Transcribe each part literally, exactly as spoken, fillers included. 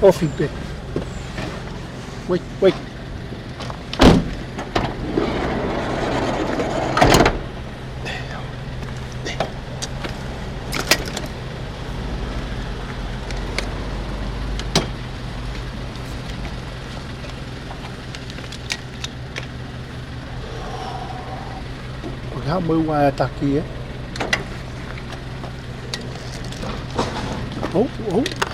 Ofi pē. Wait, wait. ʻOku hā mo e ua e taki, ē? Oh, oh.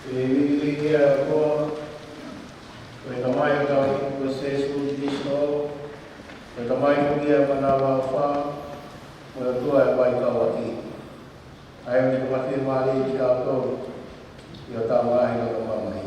Ko e vivili ia ʻa e ʻOtua, ko e Tamai ʻo hotau ʻEiki ko Sēsū Kalaisi, ko e Tamai foki ia ʻo e manavaʻofa, ko e ʻOtua ʻo e vaikauʻaki. ʻA ia ʻoku ne fakafiemālieʻi kitautolu ʻi hotau ngaahi loto mamahi.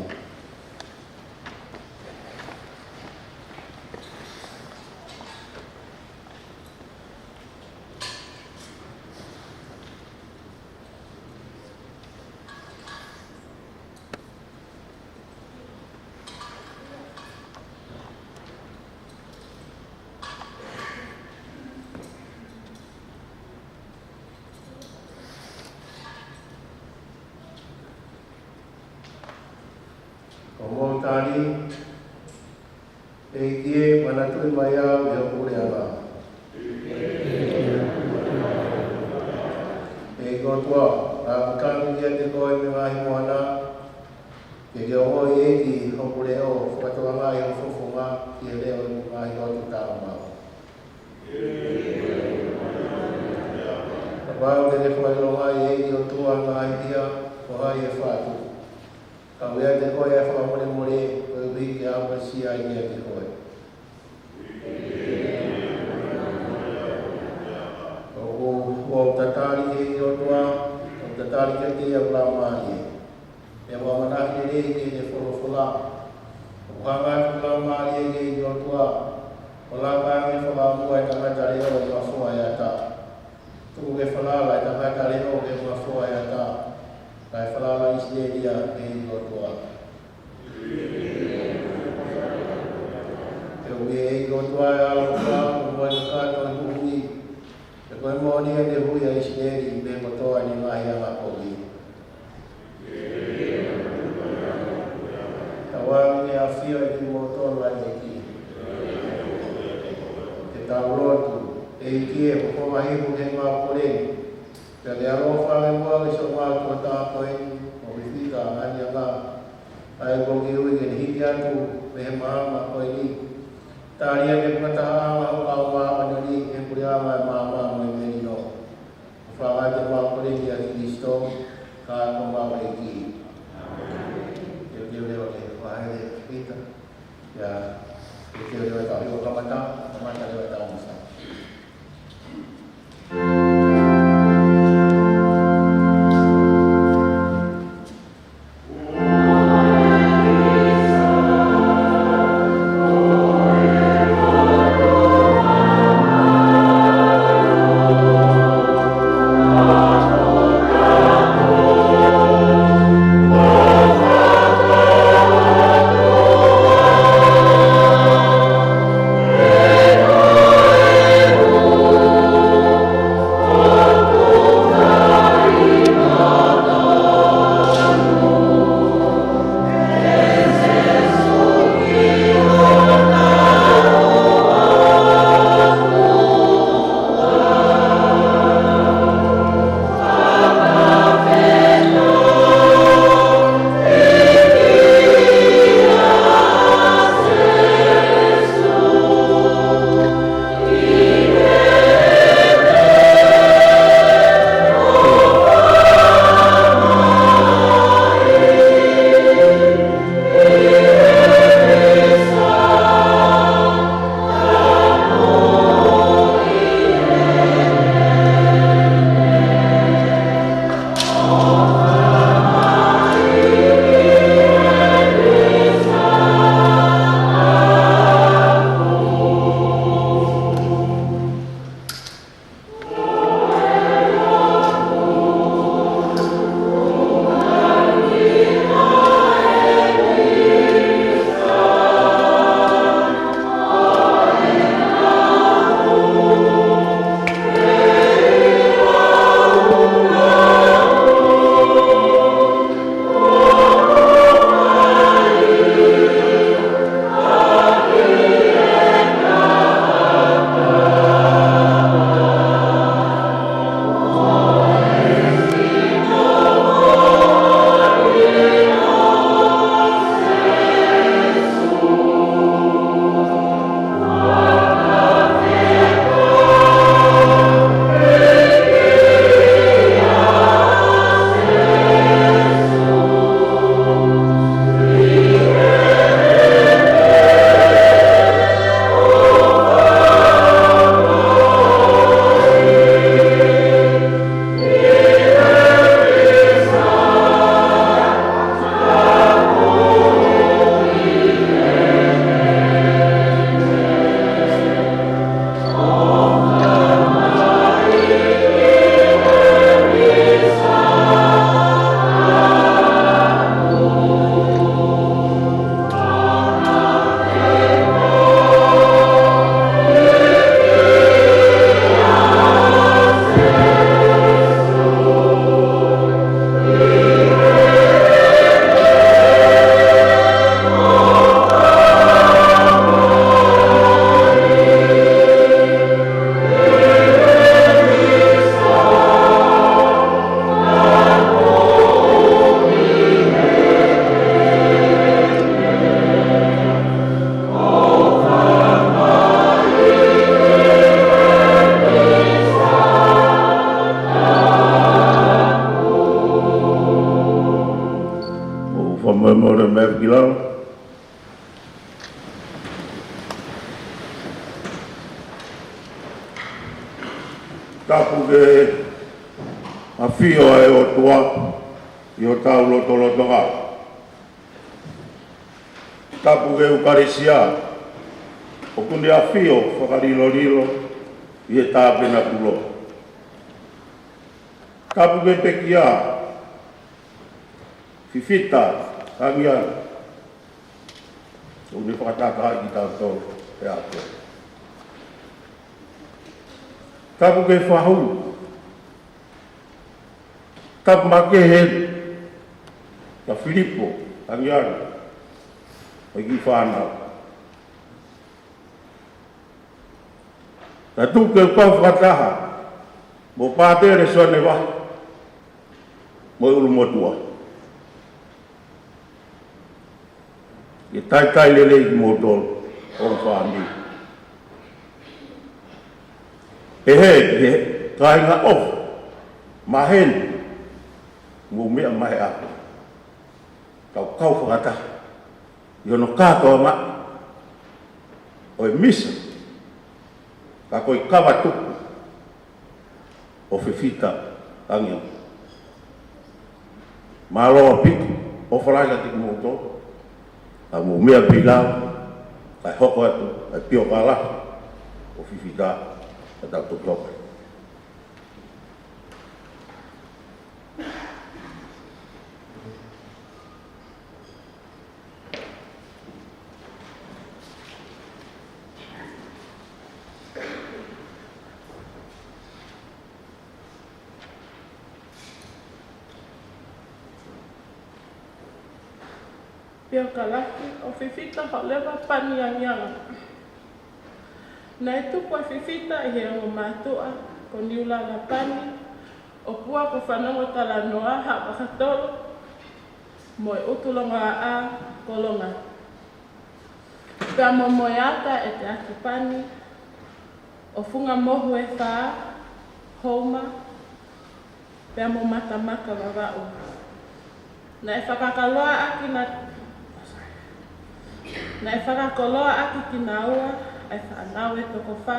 Ko hoʻomou tali. ʻEiki ē, manatuʻi mai au ʻi hoku puleʻanga. ʻEiki ʻOtua, naʻa ku tangi kiate koe mei he ngaahi moana, ke ke ongoʻi ʻEiki hoku leʻo, fakatokangaʻi hoku fofonga ki he leʻo ʻo e ngaahi lotu taʻengata. Kapau te ke fakaʻilongaʻi ʻEiki ʻOtua ʻa e ngaahi hia, ko hai ʻe fatu? Ka ʻoku ʻiate koe ʻa e fakamolemole, koeʻuhi ke aʻusia ai kiate koe. ʻOku ou tatali ʻEiki ʻOtua, ʻoku ou tatali kiate koe ʻa e laumālie. ʻE ʻamanaki lelei ki heʻene folofola. ʻOku hanga atu e laumālie ʻEiki ʻOtua, ʻo laka ange ʻo fakaʻamua ʻa e tangata leʻo ʻi he mafoa ʻo e ata. Tuku ke falala ʻa e tangata leʻo ʻi he mafoa ʻo e ata, kae falala ʻa ʻIsileli ʻEiki ʻOtua. He ʻoku ʻi he ʻEiki ʻOtua ʻa e ʻaloʻofa, ʻo moʻui kakato ʻi he huhuʻi. He ko e moʻoni ʻene hui ʻa ʻIsileli mei he kotoa ʻene ngaahi angakovi. Tauange ke ʻafio ʻiate kimoutolu ʻa e ʻEiki. Ke tau lotu. ʻEiki ē, ʻoku ke fakahiku ʻi he ngāue ko eni. Pea ke ʻaloʻofa ange muʻa ki siʻomau tuʻa taha ko eni, ʻo Vivika Anianga. ʻA ia kuo ke ui ke ne hiki atu mei he maama ko eni. Tali ange ʻa e fakatahaʻanga ʻo e kau māʻoniʻoni ʻi he puleʻanga ʻo e maama mo e melino. ʻOku fakaʻatā ʻemau kole ni ʻia Kalaisi, ko homau ʻEiki. Teuteu leva ke fakahā ʻe Pita. ʻIo, teuteu leva ʻetau hiva kamata, kamata leva ʻetau misa. Fakamolemole mai ki lalo. Tapu ki he ʻafio ʻa e ʻOtua ʻi hotau lotolotonga. Tapu ki he ʻEukalisia ʻoku ne ʻafio fakalilolilo ʻi he tāpenakolo. Tapu ki he pekia, Fifita Langiana, ʻoku ne fakatahatahaʻi kitautolu he ʻaho. Tapu ki he fahu, tapu makehe kia Filipo Langiana mo e kiʻi fānau. Tapu ki he kau fakataha mo Pātele Soane Vaha mo e ʻulumotuʻa. ʻI he talitali lelei kimoutolu ʻo e fāmili. Pehē ki he kāinga ʻofa maheni mo e meʻa mahe ʻaho. Kau kau fakataha ʻi hono kātoanga ʻo e misa, ka ko e kava tupu ʻo Fifita Langiana. Mālō ʻaupito, ʻofa lahi kiate kimoutolu. Ka mou meʻa pē ʻi lalo, kae hoko atu ʻa e piokalafi ʻo Fifita, ka tau toki hoko. Piokalafi ʻo Fifita Hōleva Pani Langiana. Naʻe tupu ʻa Fifita ʻi he ongo mātuʻa ko Niula Lapani, ʻo Pua ko Fanongo Talanoa Haʻavakatolo, mo e ʻUtulongoaʻa ko Longa. Pea mo Moeata ʻEteaki Pani, ʻo Funga Mohu e Fā, Houma, pea mo Matamaka Vavaʻu. Naʻe fakakoloa ʻaki na-, naʻe fakakoloa ʻaki kinaua ʻa e fānau ʻe toko fā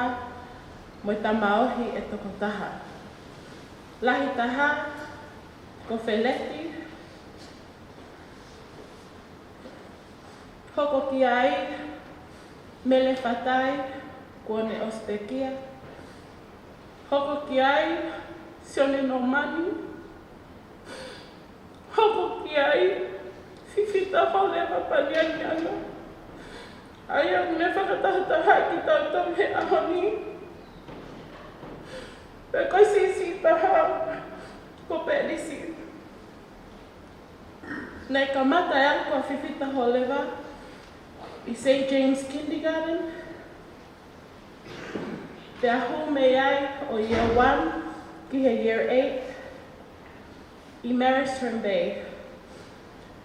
mo e tamaioʻeiki ʻe toko taha. Lahi taha ko Feleti, hoko ki ai Mele Fatai, kuo ne ʻosi pekia. Hoko ki ai Sione Nomani. Hoko ki ai Fifita Hōleva Pani Langiana, ʻa ia ʻoku ne fakatahatahaʻi kitautolu he ʻaho ni. Pea ko e siʻisiʻi taha ko Pelisi. Naʻe kamata e ako ʻa Fifita Hōleva ʻi Saint James Kindergarten, pea hū mei ai ʻo year one ki he year eight ʻi Maris Tremblay,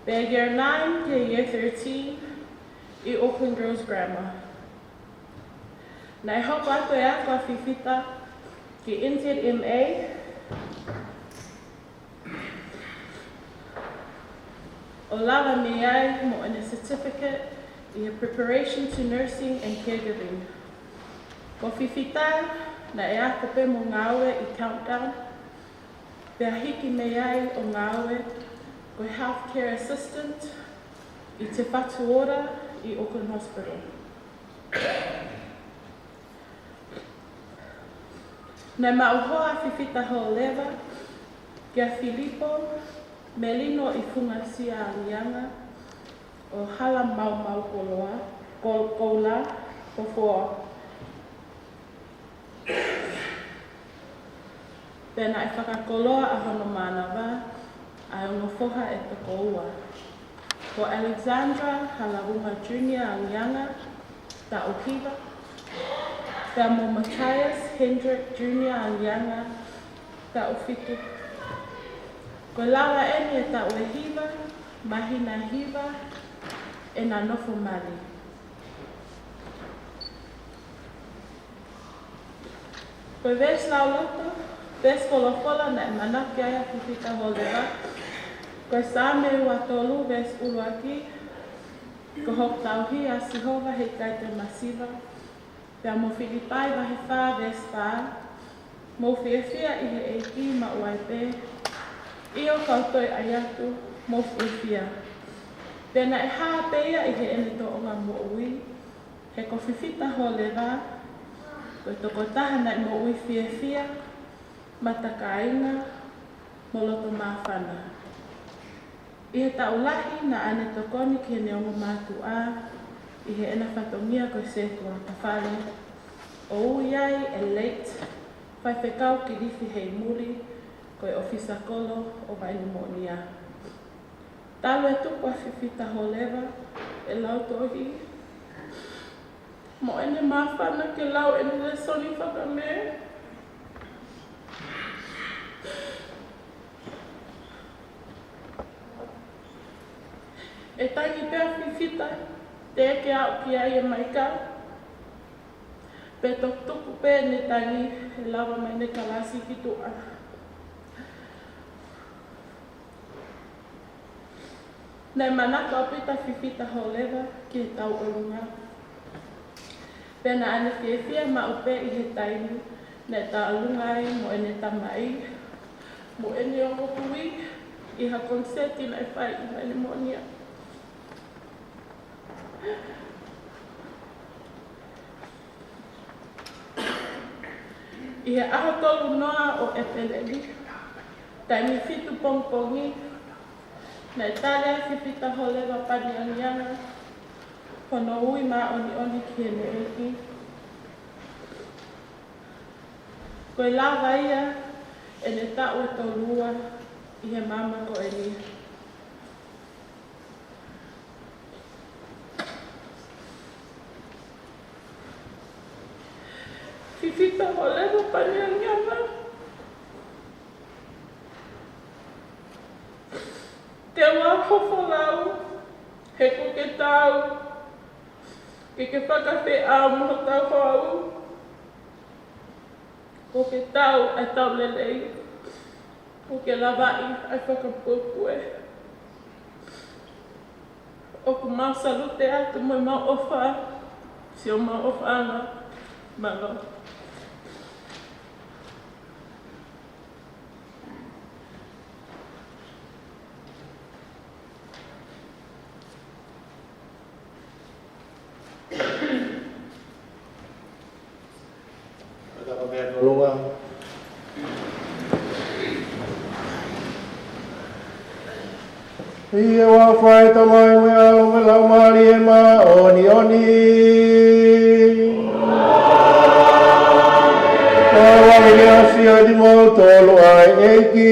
pea year nine ki he year thirteen ʻi Auckland Girls Grammar. Naʻe hoko atu e ako ʻa Fifita ki N Z M A, ʻo lava mei ai mo ʻene certificate ʻi he Preparation to Nursing and Caregiving. Ko Fifita naʻe ako pē mo ngāue ʻi Countdown, pea hiki mei ai ʻo ngāue ko e Healthcare Assistant ʻi Te Whatu Ora ʻi Auckland Hospital. Naʻe maʻu hoa ʻa Fifita Hōleva kia Filipo Melino ʻi Fungasia Langiana ʻo Halamaumau Koloa, Ko-, Koula, Kofoa. Pea naʻe fakakoloa ʻa hono mānava ʻa e ongo foha ʻe toko ua. Ko Alexandra Halavuma Junior Langiana, taʻu hiva, pea mo Matthias Hendrick Junior Langiana, taʻu fitu. Ko e lava eni e taʻu ʻe hiva, māhina ʻe hiva ʻena nofo mali. Ko e veesi lauloto, veesi folofola naʻe manako ki ai ʻa Fifita Hōleva, Ko e Saame ua tolu veesi ʻuluaki: Ko hoku tauhi ʻa Sihova heʻikai te u masiva. Pea mo Filipai vahe fā veesi fā: Mou fiefia ʻi he ʻEiki maʻu ai pē. ʻIo, kau toe ʻai atu, mou fiefia. Pea naʻe hā pē ia ʻi heʻene tōʻonga moʻui, he ko Fifita Hōleva ko e tokotaha naʻe moʻui fiefia, matakāinga, mo loto māfana. ʻI he taʻu lahi naʻa ne tokoni ki heʻene ongo mātuʻa ʻi heʻena fatongia ko e sētuata fale, ʻo ui ai e late Faifekau Kilifi Heimuli, ko e ʻofisa kolo ʻo Vaini Moʻonia. Talu e tupu ʻa Fifita Hōleva, ʻe lautohi mo ʻene māfana ke lau ʻene lēsoni fakamē. ʻE tangi pē ʻa Fifita, teʻeki aʻu ki ai e maika, pe toki tuku pē ʻene tangi ʻe lava mai ʻene kalasi ki tuʻa. Naʻe manako ʻaupito ʻa Fifita Hōleva ki he tauʻolunga. Pea naʻa ne fiefia maʻu pē ʻi he taimi naʻe tauʻolunga ai mo ʻene tamai, mo ʻene ongo kui, ʻi ha koniseti naʻe fai ʻi Vaini Moʻonia. ʻI he ʻaho tolu noa ʻo ʻEpeleli, taimi fitu pongipongi, naʻe tali ʻa Fifita Hōleva Panianiana hono ui māʻoniʻoni ki heʻene ʻEiki. Ko e lava ia ʻene taʻu ʻe tolu ua ʻi he maama ko eni. Fifita Hōleva Panianiana, te u ʻofa lau, he kuo ke taau ke ke fakafeʻao mo hotau hou. Kuo ke taau ʻa e tau lelei, kuo ke lavaʻi ʻa e fakapuepue. ʻOku mau salute atu mo mau ʻofa, siʻo mau ʻofaʻanga. Mālō. ʻI he huafa ʻo e Tamai mo e ʻAlo mo e Laumālie Māʻoniʻoni. Tauange ke ʻasi ʻiate kimoutolu ʻa e ʻEiki.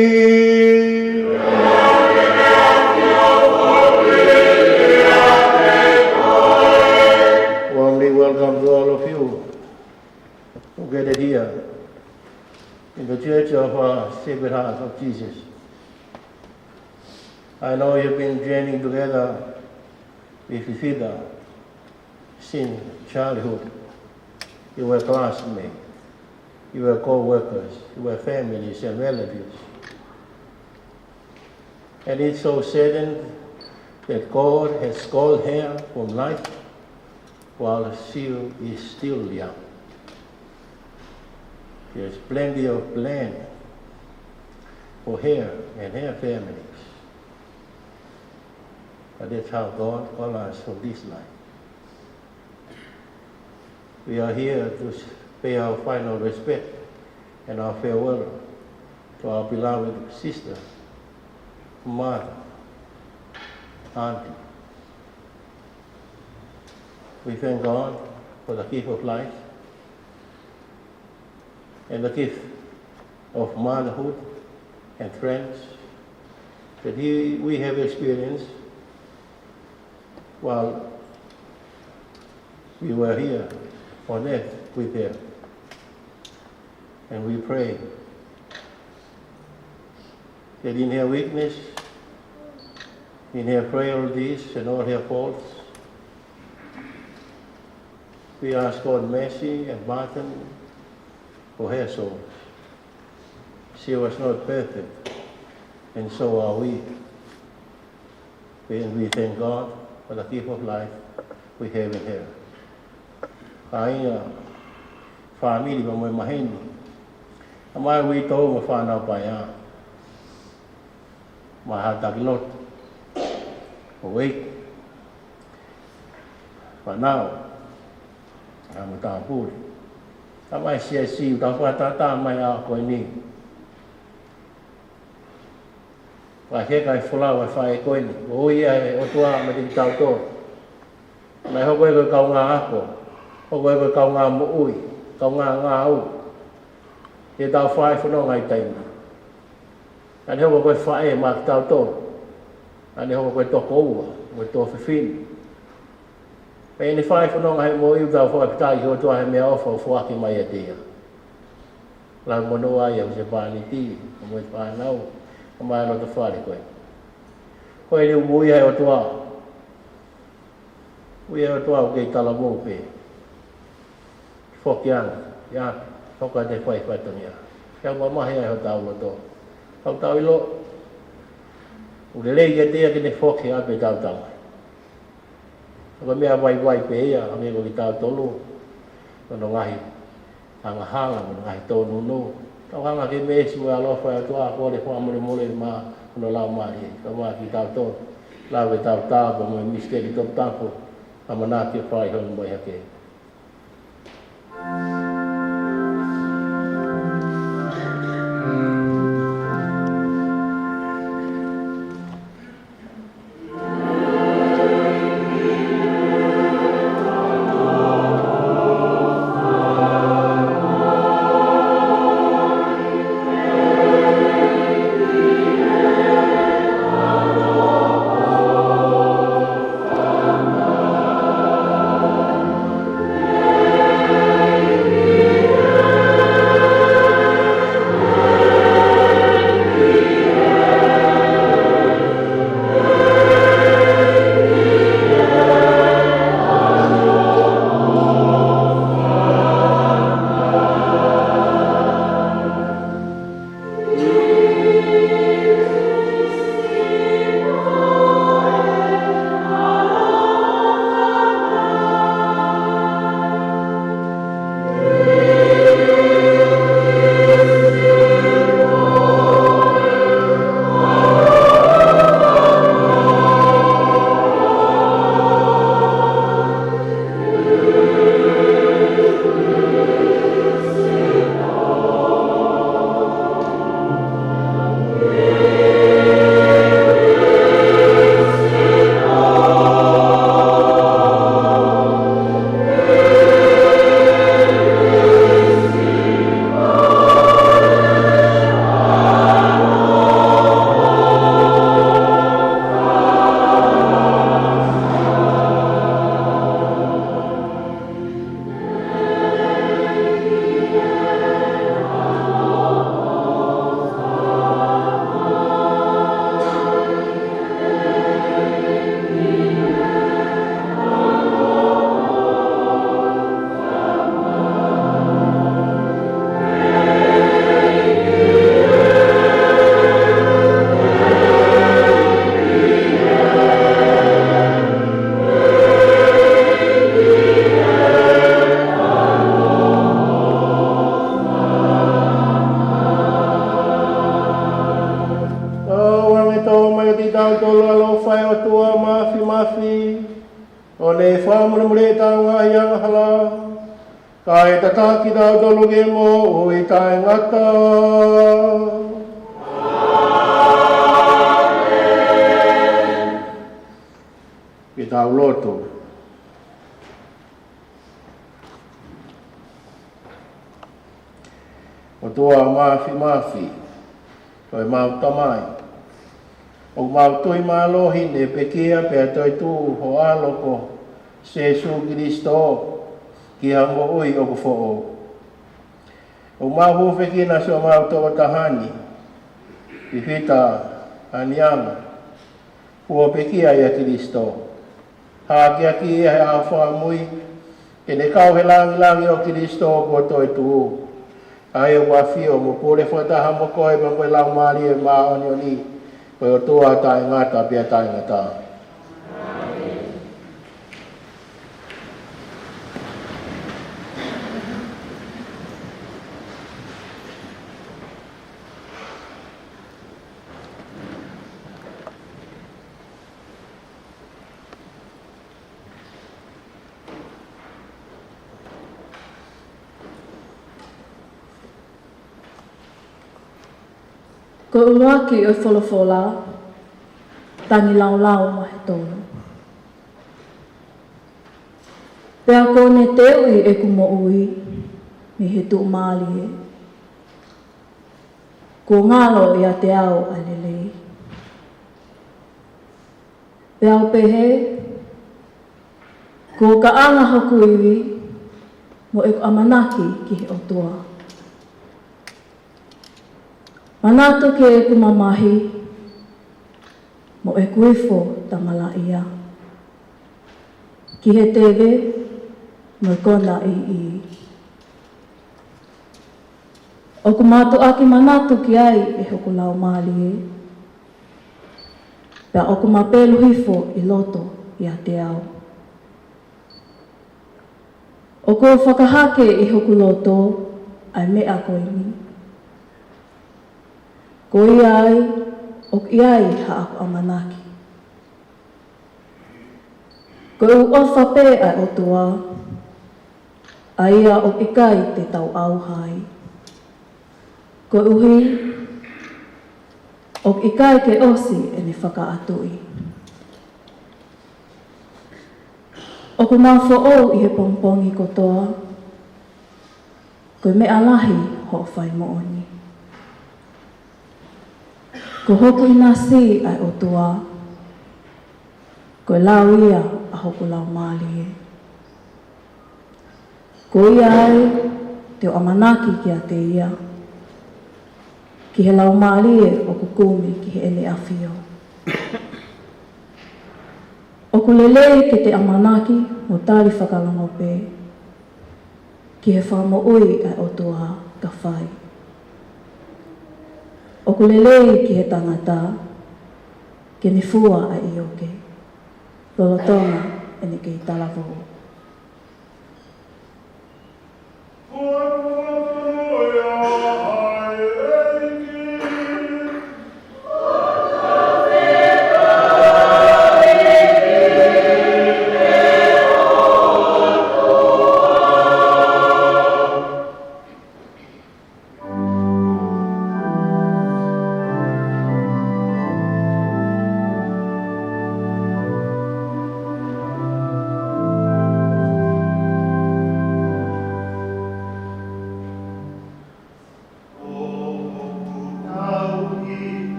Warmly welcome to all of you who gathered here in the Church of, uh, Sacred Heart of Jesus. I know you've been journeying together with Fifita since childhood. You were classmates, you were co-workers, you were families and relatives. And it's so certain that God has called her from life while she is still young. There's plenty of plan for her and her families. But that's how God called us from this life. We are here to s-, pay our final respect and our farewell to our beloved sister, mother, auntie. We thank God for the gift of life and the gift of motherhood and friends that he, we have experienced while we were here on earth with her. And we pray that in her weakness, in her frailties and all her faults, we ask God mercy and pardon for her soul. She was not perfect, and so are we. We, we thank God for the gift of life we have in here. Kāinga, fāmili, pea mo e maheni. Kae ʻumaʻā e uitou mo e fānau paea. Mo e haʻa taki lotu. Houʻeiki. Fānau. Kae ʻumaʻā e tāpule. Kae ʻumaʻā e siasi, tau fakatātā mai ʻa ko eni. Fakaheka e folau ʻa e faʻē ko eni. Moʻui ʻa e ʻOtua meiate kitautolu. Naʻe hoko ia ko e kaungā ako. Hoko ia ko e kaungā moʻui. Kaungā ngāue. Ke tau fai fononga ʻi taimi. Naʻa ne hoko ko e faʻē maʻa kitautolu. Naʻa ne hoko ko e tokoua. Mo e tuofefine. Pea ʻi heʻene fai fononga he moʻui, tau fakafetaʻi ki he ʻOtua he meʻaʻofa ʻoku foaki mai ʻiate ia. Lau monū ai ʻa e husepāniti, mo e fānau, kae ʻumaʻā e loto fale ko ē. Ko eni ʻoku moʻui ai e ʻOtua. Moʻui ai e ʻOtua ʻoku kei talavou pē. Foki ange, ia, hoko atu e fai fatongia. Ke mamahi ai hotau loto. Tau tau ʻilo. ʻOku lelei kiate ia ke ne foki ʻo ʻave kitautolu. Ko e meʻa vaivai pē ia, hangē ko kitautolu. Ko hono ngaahi angahala, ko hono ngaahi tōnounou. Tau hanga ki he meesi mo e ʻaloʻofa ʻa e ʻOtua, kole fakamolemole maʻa hono Laumālie. Kae ʻumaʻā kitautolu. Lau e tau tāpuaki mo e misiteli toputapu. ʻAmanaki ke fai hono mai hake. Tau ange tau mai kiate kitautolu ʻaloʻofa ʻa e ʻOtua Māfimafi, ʻo ne fakamolemoleʻi ʻetau ngaahi angahala, kae tataki kitautolu ki he moʻui taʻengata. Ke tau lotu. ʻOtua Māfimafi, ko ʻemau Tamai, ʻoku mau tui mālohi ne pekia pea toetuʻu ho ʻAlo ko Sēsū Kilisitō ki ha moʻui ʻoku foʻou. ʻOku mau hūfekina siʻomau tokotaha ni, Pipita Aniana, kuo pekia ʻia Kilisitō. Hakeakiʻi ia he ʻaho fakamui, ke ne kau he langilangi ʻo Kilisitō kuo toetuʻu. ʻA ia ʻoku ʻafio mo pule fakataha mo koe pea mo e Laumālie Māʻoniʻoni, ko e ʻOtua taʻengata pea taʻengata. Ko e ʻuluaki ʻo e folofola, tangi laulau mo e tolu. Pea kuo ne teuʻi ʻeku moʻui mei he tuʻumālie. Kuo ngalo ʻiate au ʻa e lelei. Pea u pehē, kuo kaʻanga hoku ivi mo ʻeku ʻamanaki ki he ʻOtua. Manatu ki heʻeku mamahi mo ʻeku ifo tamalaʻia, ki he teve mo e kona ʻiʻi. ʻOku mātuʻaki manatu ki ai ʻe hoku laumālie, pea ʻoku mapelu hifo ʻi loto ʻiate au. ʻOku ou fakahake ʻi hoku loto ʻa e meʻa ko eni. Ko ia ai ʻoku ʻi ai haʻaku ʻamanaki. Ko e ʻofa pē ʻa e ʻOtua, ʻa ia ʻoku ʻikai te tau ʻauha ai. Koeʻuhi ʻoku ʻikai ke ʻosi ʻene fakaʻatuʻi. ʻOku nau foʻou ʻi he pongipongi kotoa, ko e meʻa lahi hoʻo fai moʻoni. Ko hoku ʻinasi ʻa e ʻOtua, ko e lau ia ʻa hoku laumālie. Ko ia ai te u ʻamanaki kiate ia, ki he laumālie ʻoku kumi ki heʻene ʻafio. ʻOku lelei ke te ʻamanaki mo tali fakalongo pē ki he fakamoʻui ʻa e ʻOtua ka fai. ʻOku lelei ki he tangata ke ne fua ʻa e ʻioke lolotonga ʻene kei talavou.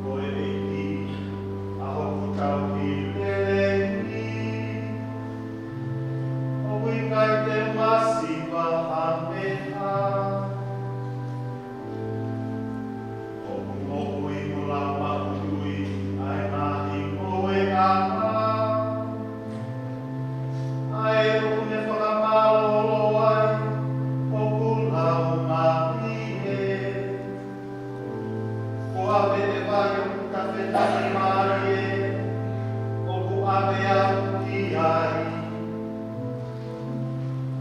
Ko e ʻEiki, ʻa hoku tauhi lelei, ʻoku ʻikai te u masiva ha meʻa. ʻOku moʻui mo lava ʻo ui ʻa e ngaahi moʻuiʻanga, ʻa ē ʻoku ne fakamālōlō ai hoku laumālie. Ko ʻave ʻe vai ʻoku tafetafe mālie ʻoku ʻave au ki ai.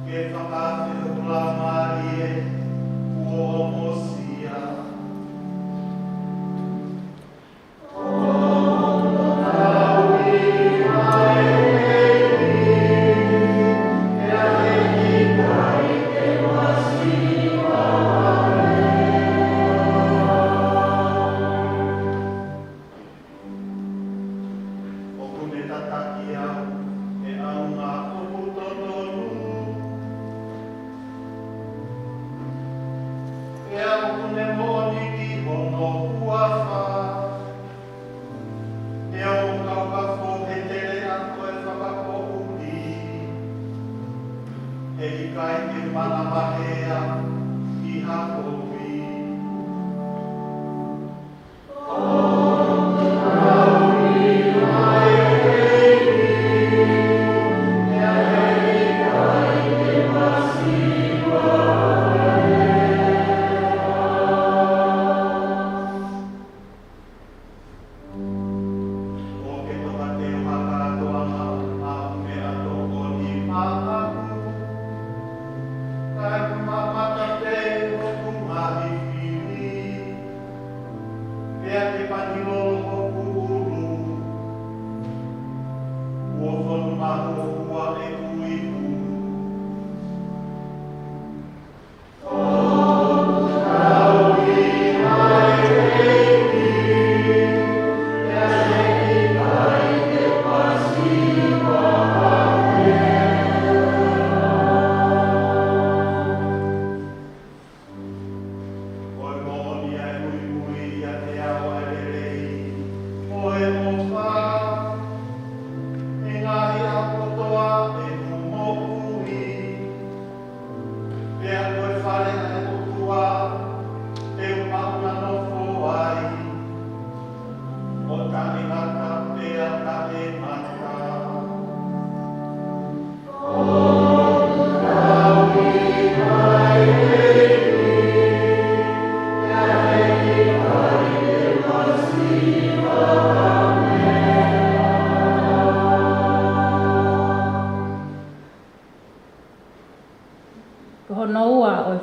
Ke fakaafe hoku laumālie kuo ongosia. ʻOku ne tataki au he ʻaonga ʻoku totonu. Pea ʻoku ne moʻoni ki hono huafa. He ʻoku kau kafo he teleʻa ko e fakapoʻuli. He ʻikai ke manavahē ia ʻi ha kovi.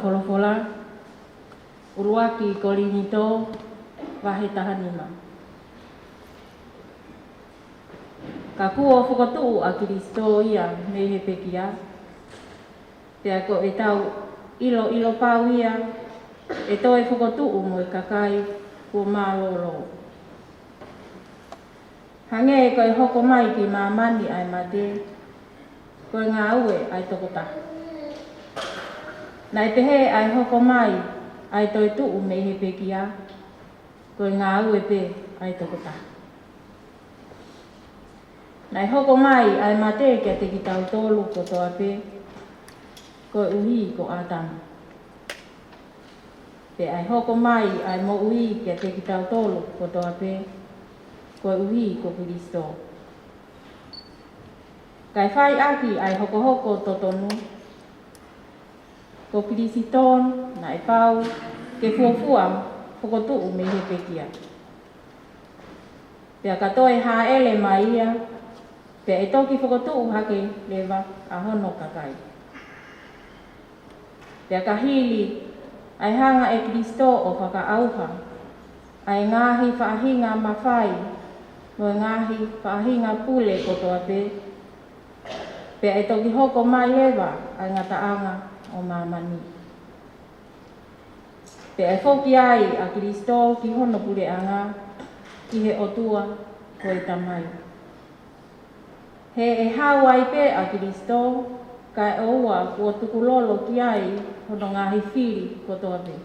Folofola, ʻUluaki Kolinitō, vahe taha nima. Ka kuo fokotuʻu ʻa Kilisitō ia mei he pekia, pea ko ʻetau ʻiloʻilo pau ia ʻe toe fokotuʻu mo e kakai kuo mālōlō. Hangē ko e hoko mai ki māmani ʻa e mate, ko e ngāue ʻa e tokotaha. Naʻe pehē ʻa e hoko mai ʻa e toetuʻu mei he pekia, ko e ngāue pē ʻa e tokotaha. Naʻe hoko mai ʻa e mate kiate kitautolu kotoa pē, koeʻuhi ko ʻĀtama. Pea ʻe hoko mai ʻa e moʻui kiate kitautolu kotoa pē, koeʻuhi ko Kilisitō. Kae fai ʻaki ʻa e hokohoko totonu, ko Kilisitō naʻe pau ke fuofua fokotuʻu mei he pekia. Pea ka toe hāʻele mai ia, pea ʻe toki fokotuʻu hake leva ʻa hono kakai. Pea ka hili ʻa e hanga ʻe Kilisitō ʻo fakaʻauha ʻa e ngaahi faʻahinga mafai mo e ngaahi faʻahinga pule kotoa pē, pea ʻe toki hoko mai leva ʻa e ngataʻanga ʻo māmani. Pea ʻe foki ai ʻa Kilisitō ki hono puleʻanga, ki he ʻOtua ko e Tamai. He ʻe hau ai pē ʻa Kilisitō, kae ʻoua kuo tukulolo ki ai hono ngaahi fili kotoa pē.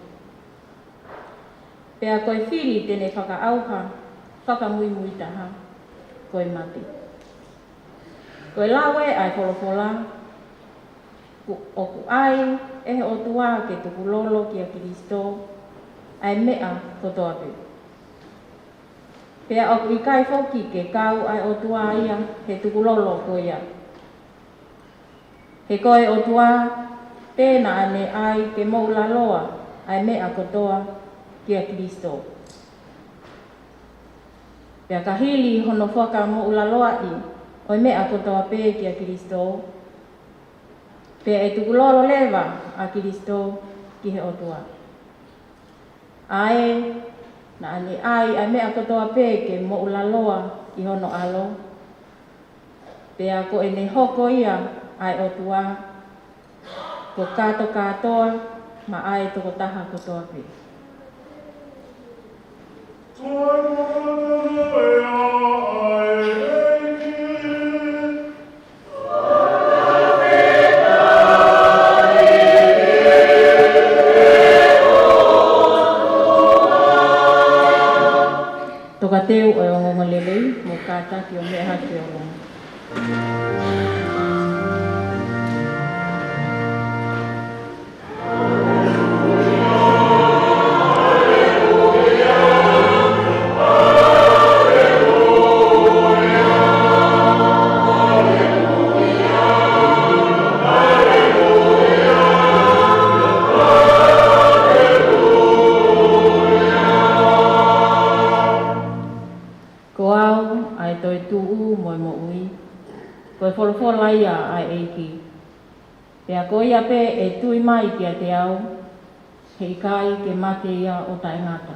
Pea ko e fili te ne fakaʻauha fakamuimui taha, ko e mate. Ko e lau ē ʻa e folofola, ku-, ʻoku ʻai ʻe he ʻOtua ke tukulolo kia Kilisitō ʻa e meʻa kotoa pē. Pea ʻoku ʻikai foki ke kau ʻa e ʻOtua ia he tukulolo ko ia. He ko e ʻOtua pē naʻa ne ʻai ke moʻulaloa ʻa e meʻa kotoa kia Kilisitō. Pea ka hili hono fakamoʻulaloaʻi ʻo e meʻa kotoa pē kia Kilisitō, pea ʻe tukulolo leva ʻa Kilisitō ki he ʻOtua. ʻA ē naʻa ne ʻai ʻa e meʻa kotoa pē ke moʻulaloa ʻi hono ʻAlo, pea ko ʻene hoko ia ʻa e ʻOtua, ko kātokātoa maʻa e tokotaha kotoa pē. Tokateu ʻo e ongoongolelei, mou kātaki ʻo meʻa hake ʻo lōmaki. Ko au ʻa e toetuʻu mo e moʻui, ko e folofola ia ʻa e ʻEiki. Pea ko ia pē ʻe tui mai kiate au, heʻikai ke mate ia ʻo taʻengata.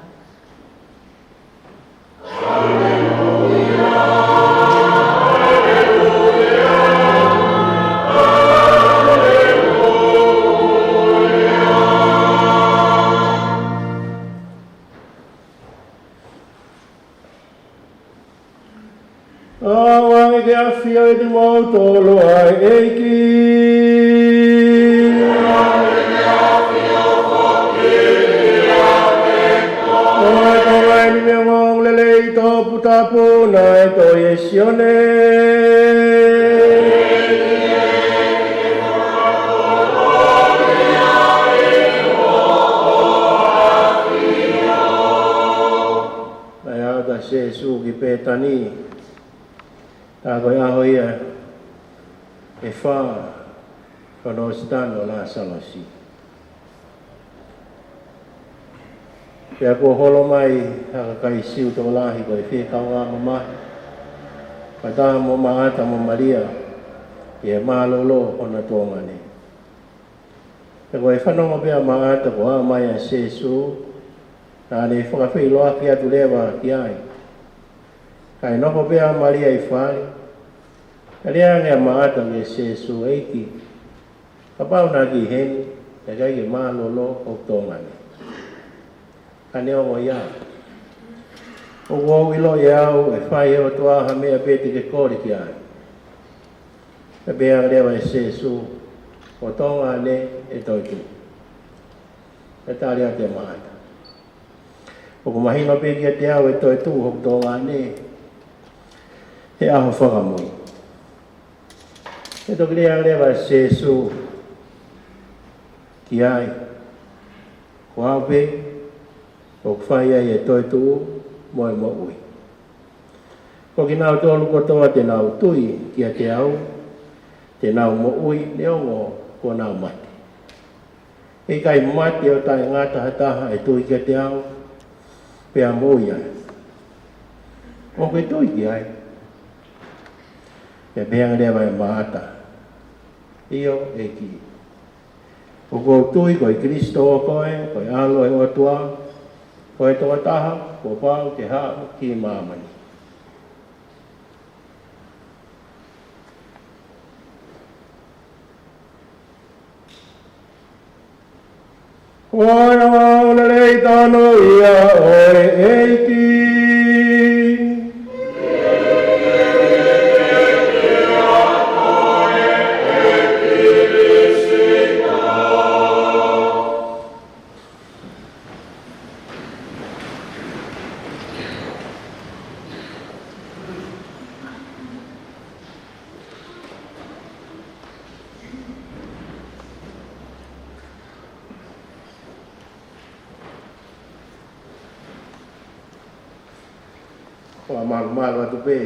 ʻAuange ke ʻafio ʻiate kimoutolu ʻa e ʻEiki. Ko e konga eni mei he ongoongolelei toputapu naʻe tohi ʻe Sione. Naʻe aʻu atu ʻa Sīsū ki Pētani, tā ko e ʻaho ia ʻe fā hono ʻosi tanu ʻo Lāsalosi. Pea kuo holo mai ha kakai Siu tokolahi ko e fie kaungā mamahi, fakataha mo Māʻata mo Malia, ʻi he mālōlō ʻo hona tuongaʻane. Pea ko e fanongo pē ʻa Maʻata kuo aʻu mai ʻa Sēsū, naʻa ne fakafeʻiloaki atu leva ki ai. Kae nofo pē ʻa Malia ʻi fale, pea lea ange ʻa Maʻata kia Sēsū, ʻEiki, kapau naʻa ke ʻi heni, naʻe ʻikai ke mālōlō hoku tōʻonga ni. Ka neongo ia, ʻoku ou ʻiloʻi ʻe au ʻe fai ʻe he ʻOtua ha meʻa pē te ke kole ki ai. Pea pehē ange leva ʻe Sēsū, Ho tōʻonga ni ʻe toetuʻu. Pea tali atu ʻe Maʻata, ʻOku mahino pē kiate au ʻe toetuʻu hoku tōʻonga ni he ʻaho fakamui. Pea toki lea ange leva ʻa Sēsū ki ai, Ko au pē ʻoku fai ai ʻa e toetuʻu mo e moʻui. Ko kinautolu kotoa te nau tui kiate au, te nau moʻui neongo kuo nau mate. ʻE ʻikai mate ʻo taʻengata ha taha ʻe tui kiate au, pea moʻui ai. ʻOku ke tui ki ai? Pea pehē ange leva ʻe Maʻata, ʻIo, ʻEiki. ʻOku ou tui ko e Kilisitō koe, ko e ʻAlo ʻo e ʻOtua, ko e tokotaha kuo pau ke haʻu ki māmani. Ko e ʻaho lelei tano ia ʻo e ʻEiki. Ko e malumalu atu pē.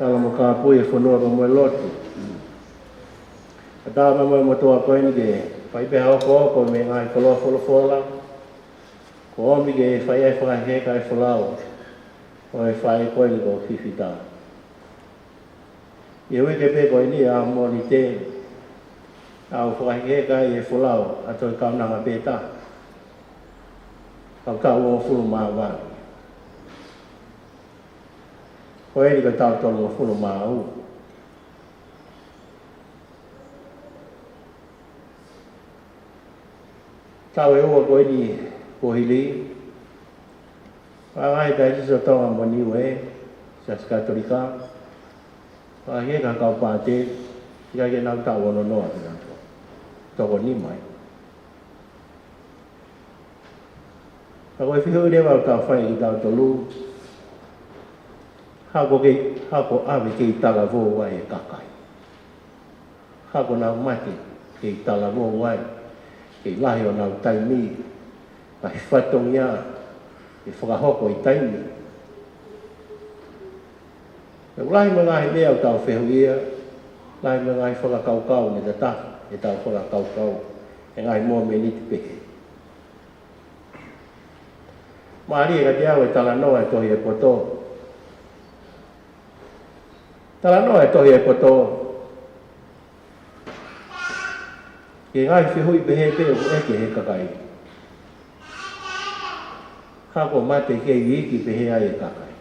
Tala mo kāpui e fonua pea mo e lotu. Ka tala mo e motuʻa ko eni ke fai pē ha okooko mei he ngaahi koloa folofola. Ko ʻomi ke fai ai fakaheka e folau ʻo e faʻē ko eni ko Fifita. ʻI he uike pē ko eni ʻa Mōnite, ʻa ʻoku fakaheka ai e folau ʻa e Tohi Kaunanga pē taha. Kau taʻu hongofulu mā valu. Ko eni ka taʻu tolungofulu mā ua. Taʻu ʻe ua ko eni kuo hili, ʻa e ngaahi taʻahine Siasi ʻo Tonga mo Niue, Siasi Katolika, ʻa e ngaahi kau pātele, ʻikai ke nau taʻu ono noa pē nautolu. Toko nima ia. Ka ko e fehuʻi leva ʻoku tau fai kitautolu, haʻu ko kei, haʻu ko ʻave kei talavou ai e kakai. Haʻu ko ʻenau mate kei talavou ai, kei lahi honau taimi, ngaahi fatongia ʻe fakahoko ʻi taimi. Pea ʻoku lahi mo e ngaahi meʻa ʻoku tau fehuʻia, lahi mo e ngaahi fakakaukau ne tatafu ʻetau fakakaukau he ngaahi momeniti pehē. Mālie kiate au e talanoa e Tohi ʻo e Poto. Talanoa e Tohi ʻo e Poto ki he ngaahi fehuʻi pehē pē ʻoku ʻeke ʻe he kakai. Haʻu ko e mate kei iiki pehē ai e kakai.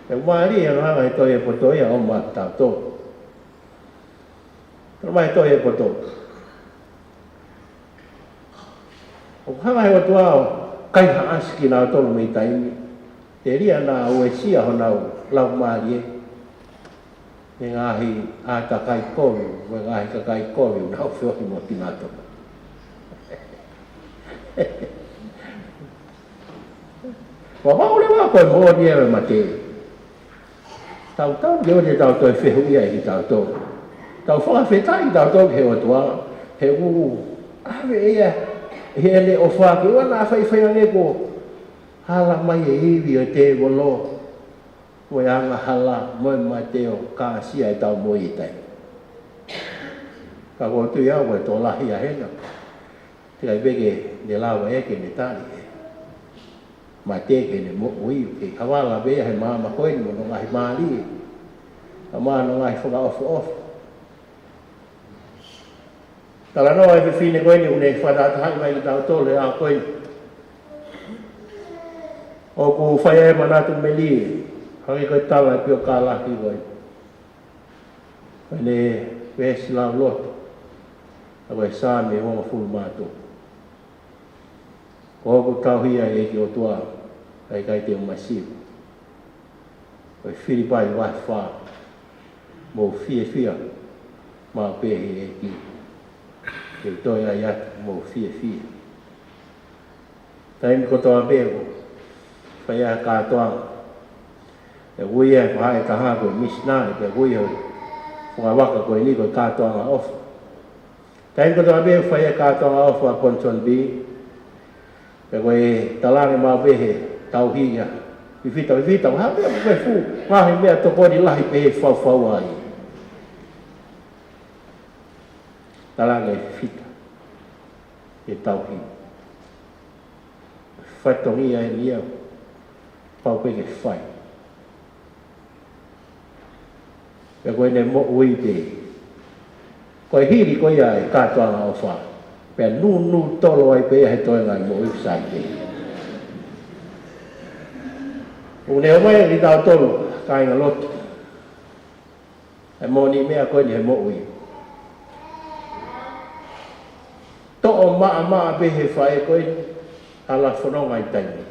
Pea mālie e anga e Tohi ʻo e Poto ia ʻo maʻatautolu. Talamai ʻe he Tohi ʻo e Poto, ʻoku hanga ʻe he ʻOtua ʻo kaihaʻasi kinautolu mei taimi, telia naʻa uesia honau laumālie mei he ngaahi ʻātakai kovi, mo e ngaahi kakai kovi ʻoku nau feohi mo kinautolu. Ua mau leva ko e moʻoni ia ʻo e mate. Tautau ke ʻoua te tau toe fehuʻia ʻe kitautolu. Tau fakafetaʻi kitautolu ki he ʻOtua, he ʻoku ʻave ia ʻe heʻene ʻofa ke ʻoua naʻa faifai ange kuo hala mai e ivi ʻo e tēvolo mo e angahala mo e mate ʻo kāsia ʻetau moʻui ʻi taimi. Ka ʻoku ou tui au ko e tokolahi ia hena, teʻeki ai pē ke ne lava ʻe ia ke ne tali e mate ke ne moʻui, ke havala pē ia he maama ko eni mo hono ngaahi mālie, ka mo hono ngaahi fakaʻofoʻofa. Talanoa e fefine ko eni ʻoku ne fakatahatahaʻi mai kitautolu he ʻaho ko eni. ʻOku fai ai e manatu melie, hangē ko e tala ʻa e pio kalaki ko eni. Ko ʻene veesi lauloto, ʻa ko e Saame hongofulu mā tolu. Ko hoku tauhia ʻEiki ʻOtua, ʻa ia ʻikai te u masiva. Ko e Filipai vahe fā, mou fiefia maʻu pē he ʻEiki. Ke toe ʻai atu, mou fiefia. Taimi kotoa pē ʻoku fai ai e kātoanga, ʻe ui e faʻē taha ko e misinale, pea ui e fakavaka ko eni ko e kātoanga ʻofa. Taimi kotoa pē ʻoku fai ai e kātoanga ʻofa ʻa Ponsonby, pea ko e talaange maʻu pē he tauhi ia, fifita, fifita, ha meʻa ko e fuʻu ngaahi meʻatokoni lahi pē he faufau ai. Talaange fifita he tauhi. Fatongia eni ia, pau pē ke fai. Pea ko ʻene moʻui pē, ko e hili ko ia e kātoanga ʻofa, pea nūnū tolo ai pē ia he toenga e moʻui sai pē. ʻOku ne ʻomai kiate kitautolu, kāinga lotu, e moʻoni meʻa ko eni he moʻui. Toʻo maʻamaʻa pē he faʻē ko eni, hala fononga ʻi taimi.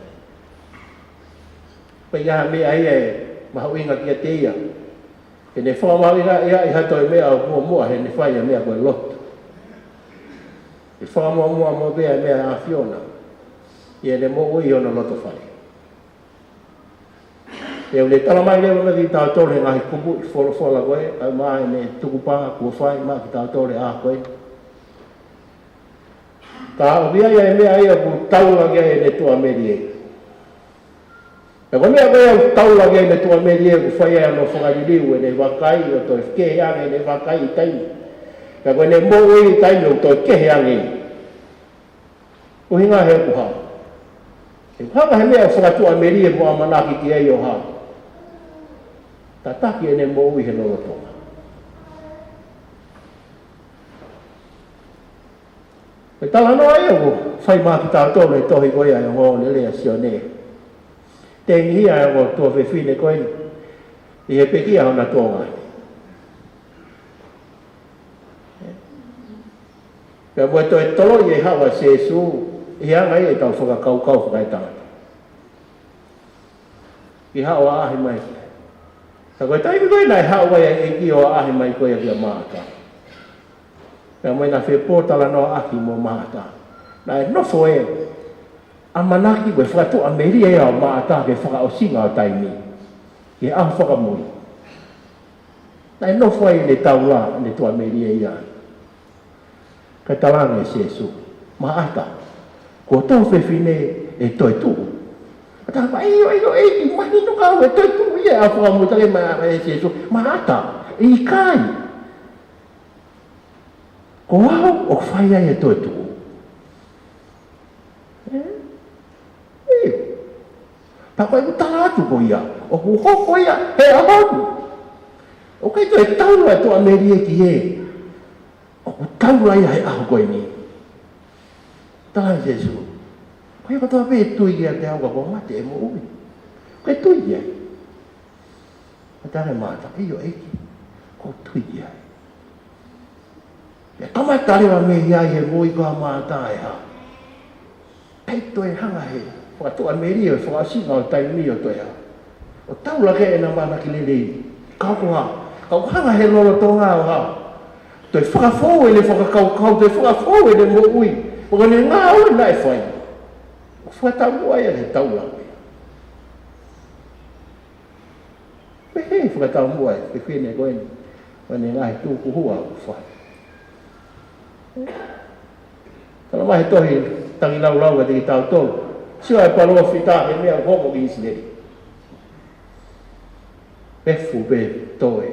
Pea ʻi ai ha meʻa ia ʻe mahuʻinga kiate ia, ke ne fakamahuʻingaʻi ʻi ha toe meʻa ʻo muʻomuʻa heʻene fai e meʻa ko e lotu. ʻE fakamuʻomuʻa mo pea meʻa ʻa e ʻAfiona ʻi heʻene moʻui ʻi hono loto fale. Pea ʻoku ne talamai leva mai kiate kitautolu he ngaahi kupuʻi folofola ko ē, ʻa ia ʻoku ne tukupā kuo fai maʻa kitautolu he ʻaho ko ē. Ka ʻoku ʻi ai e meʻa ia ʻoku taulaki ai ʻene tuʻamelie. Pea ko e meʻa ko ia ʻoku taulaki ai ʻene tuʻamelie, ʻoku fai ai hono fakaliliu ʻene vakai, ʻo toe kehe ange ʻene vakai ʻi taimi. Pea ko ʻene moʻui ʻi taimi ʻoku toe kehe ange. ʻUhinga he ʻoku hao. ʻOku hanga he meʻa ʻoku fakatuʻamelie mo ʻamanaki ki ai ʻo hao, tataki ʻene moʻui he lolotonga. Ko e talanoa ia ʻoku fai maʻa kitautolu he tohi ko ia ʻa e ongoongolelei ʻa Sione. Tengihia e ongo tuofefine ko eni ʻi he pekia hona tuongaʻane. Pea mo e toe toloʻi e haʻu ʻa Sīsū, ʻi he anga ia ʻetau fakakaukau fakaetangata. Ke haʻu ʻo ʻaʻahi mai. Ka ko e taimi ko ē naʻe haʻu ai e ʻEiki ʻo ʻaʻahi mai ko ia kia Maʻata, pea mo ʻena fepōtalanoaʻaki mo Maʻata, naʻe nofo e ʻamanaki mo e fakatuʻamelie ia ʻo Maʻata ki he fakaʻosinga ʻo taimi, ki he ʻaho fakamui. Naʻe nofo ai ʻene taula, ʻene tuʻamelie ia. Kae talaange ʻe Sīsū, Maʻata, ko ho tuofefine ʻe toetuʻu. Maʻata, ʻio, ʻio, ʻEiki, mahino ka ʻoku toe tuʻu ia. ʻA fakamui, talaange mai ʻe Sīsū, Maʻata, ʻikai. Ko au ʻoku fai ai e toetuʻu. ʻE? ʻIo. Pea ko ʻeku tala atu ko ia, ʻoku hoko ia he ʻaho ni. ʻOku ʻikai toe taula e tuʻamelie ki hē. ʻOku taula ia he ʻaho ko eni. Talaange ʻe Sīsū, ko ia kotoa pē ʻe tui kiate au ka kuo mate ʻe moʻui. Ko e tui ia. Maʻata, ʻio ʻEiki, ʻoku ou tui ki ai. Pea kamata leva mei ai e moʻui ko ia ʻa Maʻata ʻe hā. ʻIkai toe hanga he fakatuʻamelie ʻo e fakaʻosinga ʻo taimi ʻo toe hā. ʻO taula ki ai ʻena ʻamanaki lelei. Ka ʻoku hā, ka ʻoku hanga he lolotonga ʻo hā, toe fakafou ʻene fakakaukau, toe fakafou ʻene moʻui. Pea ko ʻene ngāue naʻe fai, ʻoku fakataumuʻa ia he taula ko ia. Pehē fakataumuʻa e fefine ko eni, ʻo ne ngaahi tukuhua ʻoku fai. Talamai he tohi Tangilāulau kiate kitautolu, sio ʻa e palōfita he meʻa ʻoku hoko ki ʻIsileli. Pefu pē toe.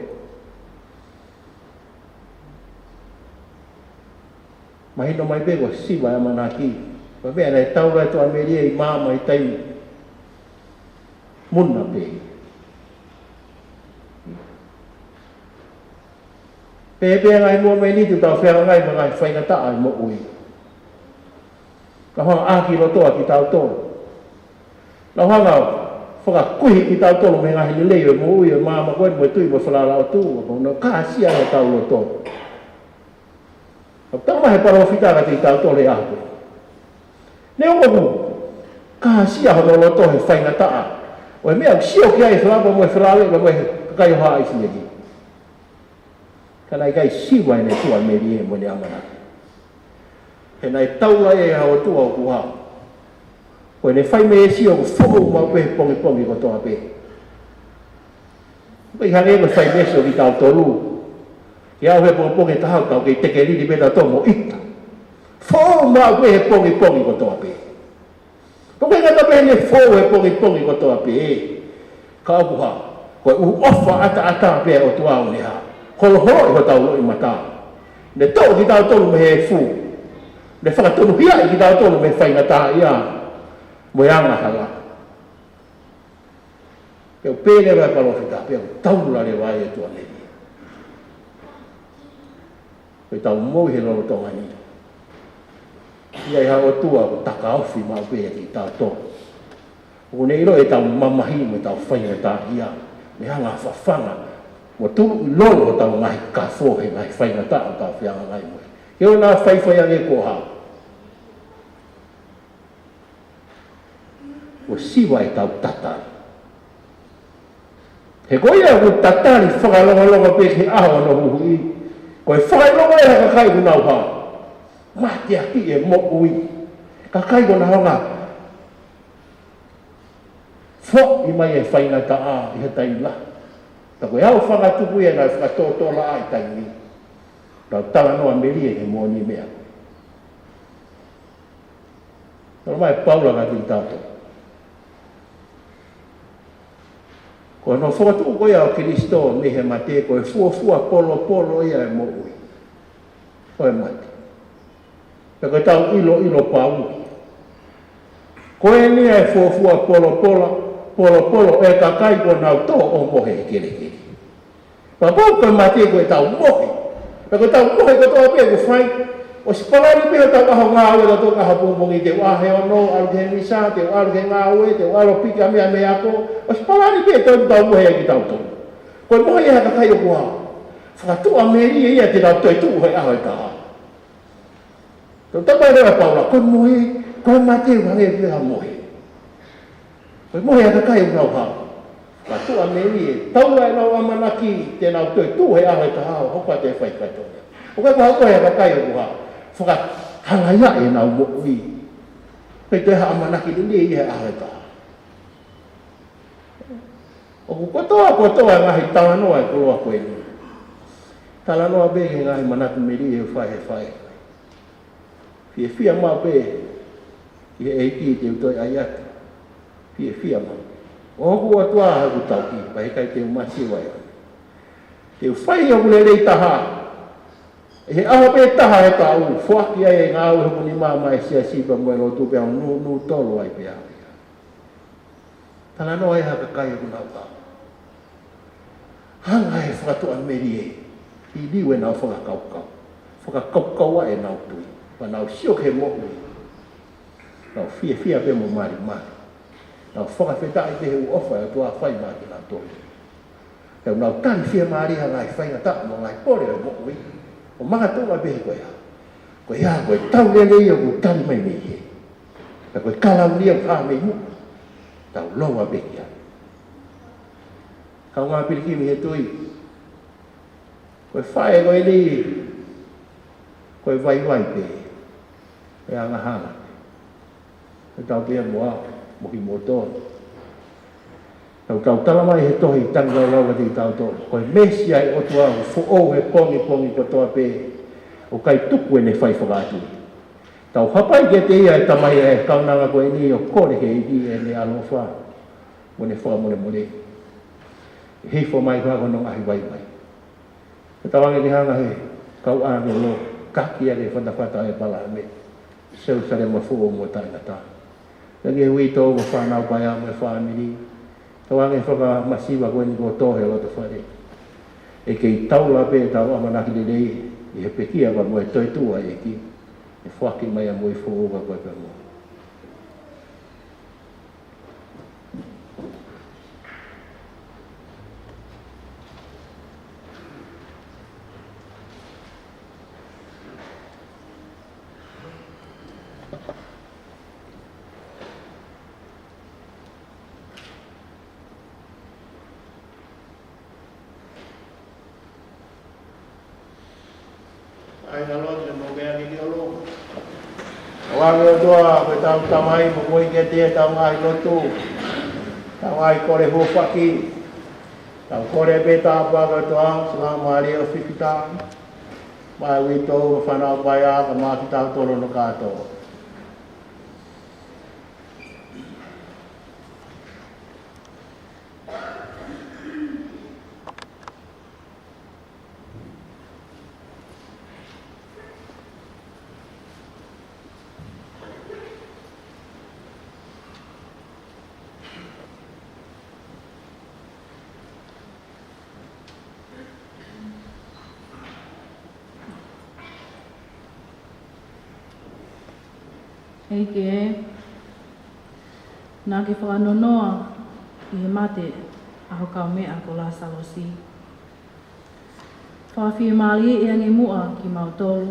Mahino mai pē kuo siva e ʻamanaki. Ko e meʻa naʻe taula e tuʻamelie ʻi māmani taimi, muna pē. Pehē pē ʻa e ngaahi momeniti ʻoku tau fehangahangai mo e ngaahi faingataʻa ʻi he moʻui. Ka hanga ʻaki loto ʻa kitautolu. Nau hanga fakakuihi kitautolu mei he ngaahi lelei ʻo e moʻui ʻo e māmani ko eni mo e tui mo e falala ʻOtua. Ko hono kāsia ʻa hotau loto. Ka tau mahe palōfita kiate kitautolu he ʻaho ko eni. Neongo ʻoku kāsia hono loto he faingataʻa ʻo e meʻa ʻoku sio ki ai e falaoa mo e falaoa mo e kakai ʻo haʻa ʻIsileli. Ka naʻe ʻikai siva ʻene tuʻamelie mo ʻene ʻamanaki. He naʻe taula ʻe he ʻOtua ʻoku hā. Ko ʻene fai meesi ʻoku foʻou maʻu pē he pongipongi kotoa pē. ʻIkai hangē ko e fai meesi ʻo kitautolu. Ke aʻu he pongipongi ʻe taha ʻoku tau kei tekelili pē tautolu mo ʻita. Foʻou maʻu pē he pongipongi kotoa pē. Pea ʻoku ʻikai ngata pē heʻene foʻou he pongipongi kotoa pē. Ka ʻoku hā, ko e ʻofa ʻataʻatā pē ʻa e ʻOtua ʻo ne hā, holoholoʻi hotau loʻimata. Ne toʻo kitautolu mei he efu. Ne fakatonuhiaʻi kitautolu mei he faingataʻaʻia mo e angahala. Pea ʻoku pehē leva ʻe he palōfita, pea ʻoku taula leva ai e tuʻamelie. Ko ʻetau moʻui he lolotonga ni. ʻOku ʻi ai ha ʻOtua ʻoku takaofi maʻu pē kiate kitautolu. ʻOku ne ʻilo ʻetau mamahi mo ʻetau faingataʻaʻia. Ne hanga ʻo fafanga mo tuluʻi lolo hotau ngaahi kafo he ngaahi faingataʻa ʻoku tau fehangahangai mo ia. Ke ʻoua naʻa faifai ange ko ha. Kuo siva ʻetau tatali. He ko ia ʻoku tatali fakalongolongo pē ki he ʻaho ʻo hono huhuʻi. Ko e fakaʻilonga ia ʻa e kakai ʻoku nau hā. Mateakiʻi e moʻui. Kakai ʻoku nau hanga ʻo foʻi mai e faingataʻa ʻi he taimi lahi. Ka ko e ʻaho fakatupu ia naʻe fakatōtōlaʻa ʻi he taimi ni. Tau talanoa melie he moʻoni meʻa. Tala mai ʻe Paula kiate kitautolu. Ko hono fokotuʻu ko ia ʻo Kalaisi mei he mate, ko e fuofua polopolo ia ʻo e moʻui. Ko e mate. Pea ko ʻetau ʻiloʻilo pau. Ko eni ʻa e fuofua polopola, polopolo ʻo e kakai kuo nau tō ʻo mohe he kelekele. Pea kapau ko e mate ko ʻetau mohe. Pea ko ʻetau mohe kotoa pē ʻoku fai. ʻOsi palani pē hotau ʻaho ngāue, ʻetau ʻaho pongipongi te u ʻā he ono, ʻalu ki he misa, te u ʻalu ki he ngāue, te u ʻalu ʻo piki ha meʻa mei he ako. ʻOsi palani pē ʻetau, ʻetau mohe ʻa kitautolu. Ko e mohe ia ʻa e kakai ʻoku hā. Fakatuʻamelie ia te nau toe tuʻu he ʻaho ʻe taha. Tau tapa ʻe lea ʻa Paula, ko e mohe, ko e mate ʻoku hangē pē ha mohe. Ko e mohe ʻa e kakai ʻoku nau hā. Fakatuʻamelie, taula ʻenau ʻamanaki te nau toe tuʻu he ʻaho ʻe taha ʻo hoko atu e faifai tō. ʻOku ʻikai ko ha mohe ʻa e kakai ʻoku hā. Fakahalaia ʻenau moʻui. Pea toe ha ʻamanaki lelei he ʻaho ʻe taha. ʻOku kotoa, kotoa e ngaahi talanoa ʻo e koloa ko eni. Talanoa pē ki he ngaahi manatu melie ʻoku fai he faifai. Fiefia maʻu pē ʻi he ʻEiki te u toe ʻai atu. Fiefia maʻu. ʻOku ou ʻatu ʻa hoku tauhi, pea heʻikai te u masiva ai. Te u fai hoku lelei taha. ʻI he ʻaho pē taha he taʻu, foaki ai e ngāue hoku nima maʻa e siasi pea mo e lotu pea u nūnū tolo ai pē au ia. Talanoa ia ʻa e kakai ʻoku nau hā. Hanga ʻe he fakatuʻamelie ʻo liliu ʻenau fakakaukau. Fakakaukau ʻa ʻenau tui. Pea nau sio ki he moʻui. Nau fiefia pē mo malimali. Nau fakafetaʻi pē he ʻofa ʻa e ʻOtua ʻoku fai maʻa kinautolu. Pea nau tali fiemālie ʻa e ngaahi faingataʻa mo e ngaahi pole ʻo e moʻui. ʻO makatuʻunga pē he ko ia. Ko ia ko e tau lelei ʻoku tali mai mei hē. Pea ko e kalauni ʻoku hā mei muʻa. Tau louʻa pē ki ai. Kaungā pilikimi he tui. Ko e faʻē ko eni, ko e vaivai pē, ko e angahala. Ko e tau pē mo au, mo kimoutolu. Tau tau tala mai he tohi Tangilāulau kiate kitautolu. Ko e meesi ʻa e ʻOtua ʻoku foʻou he pongipongi kotoa pē, ʻoku ʻikai tuku ʻene fai fakaʻatui. Tau hapai kiate ia ʻa e tamai ʻa e kaunanga ko eni ʻo kole ki he ʻEiki ʻene ʻaloʻofa mo ʻene fakamolemole. Hifo mai ko hono ngaahi vaivai. Ka tau ange ke hanga he kau ʻāngelo ʻo kaki ʻa e fatafata ʻo ʻĒpalahame, Selūsalema foʻou mo taʻengata. Ka ke ui tō mo fānau paea mo e fāmili. Tau ange fakamasiva ko eni kuo tō he loto fale. ʻE kei taula pē ʻetau ʻamanaki lelei ʻi he pekia pea mo e toetuʻu ʻa e ʻEiki, ʻe foaki mai ʻa e moʻui foʻou ka ko e pea mo. ʻAi, ka lotu, mo pea ki ʻolunga. ʻOange ʻOtua, ko ʻetau Tamai, mo moʻui kiate ia ʻetau ngaahi lotu. ʻEtau ngaahi kole huafaki. ʻEtau kole pē tāpuaki ʻOtua, siʻi Laumālie ʻo Fifita. Maʻa e uitou, mo e fānau paea, kae ʻumaʻā kitautolu hono kātoa. ʻEiki ē, naʻa ke fakanonoa ʻi he mate ʻa ho kaumeʻa ko Lāsalosi. Fakafiemālieʻi ange muʻa kimautolu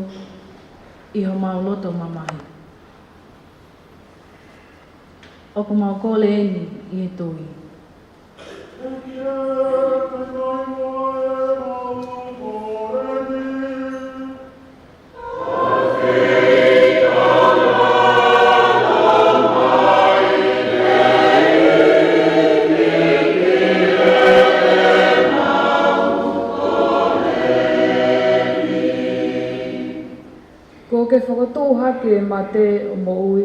ʻi homau loto mamahi. ʻOku mau kole eni ʻi he tui. Kuo ke fakatuʻu hake e mate ʻo moʻui.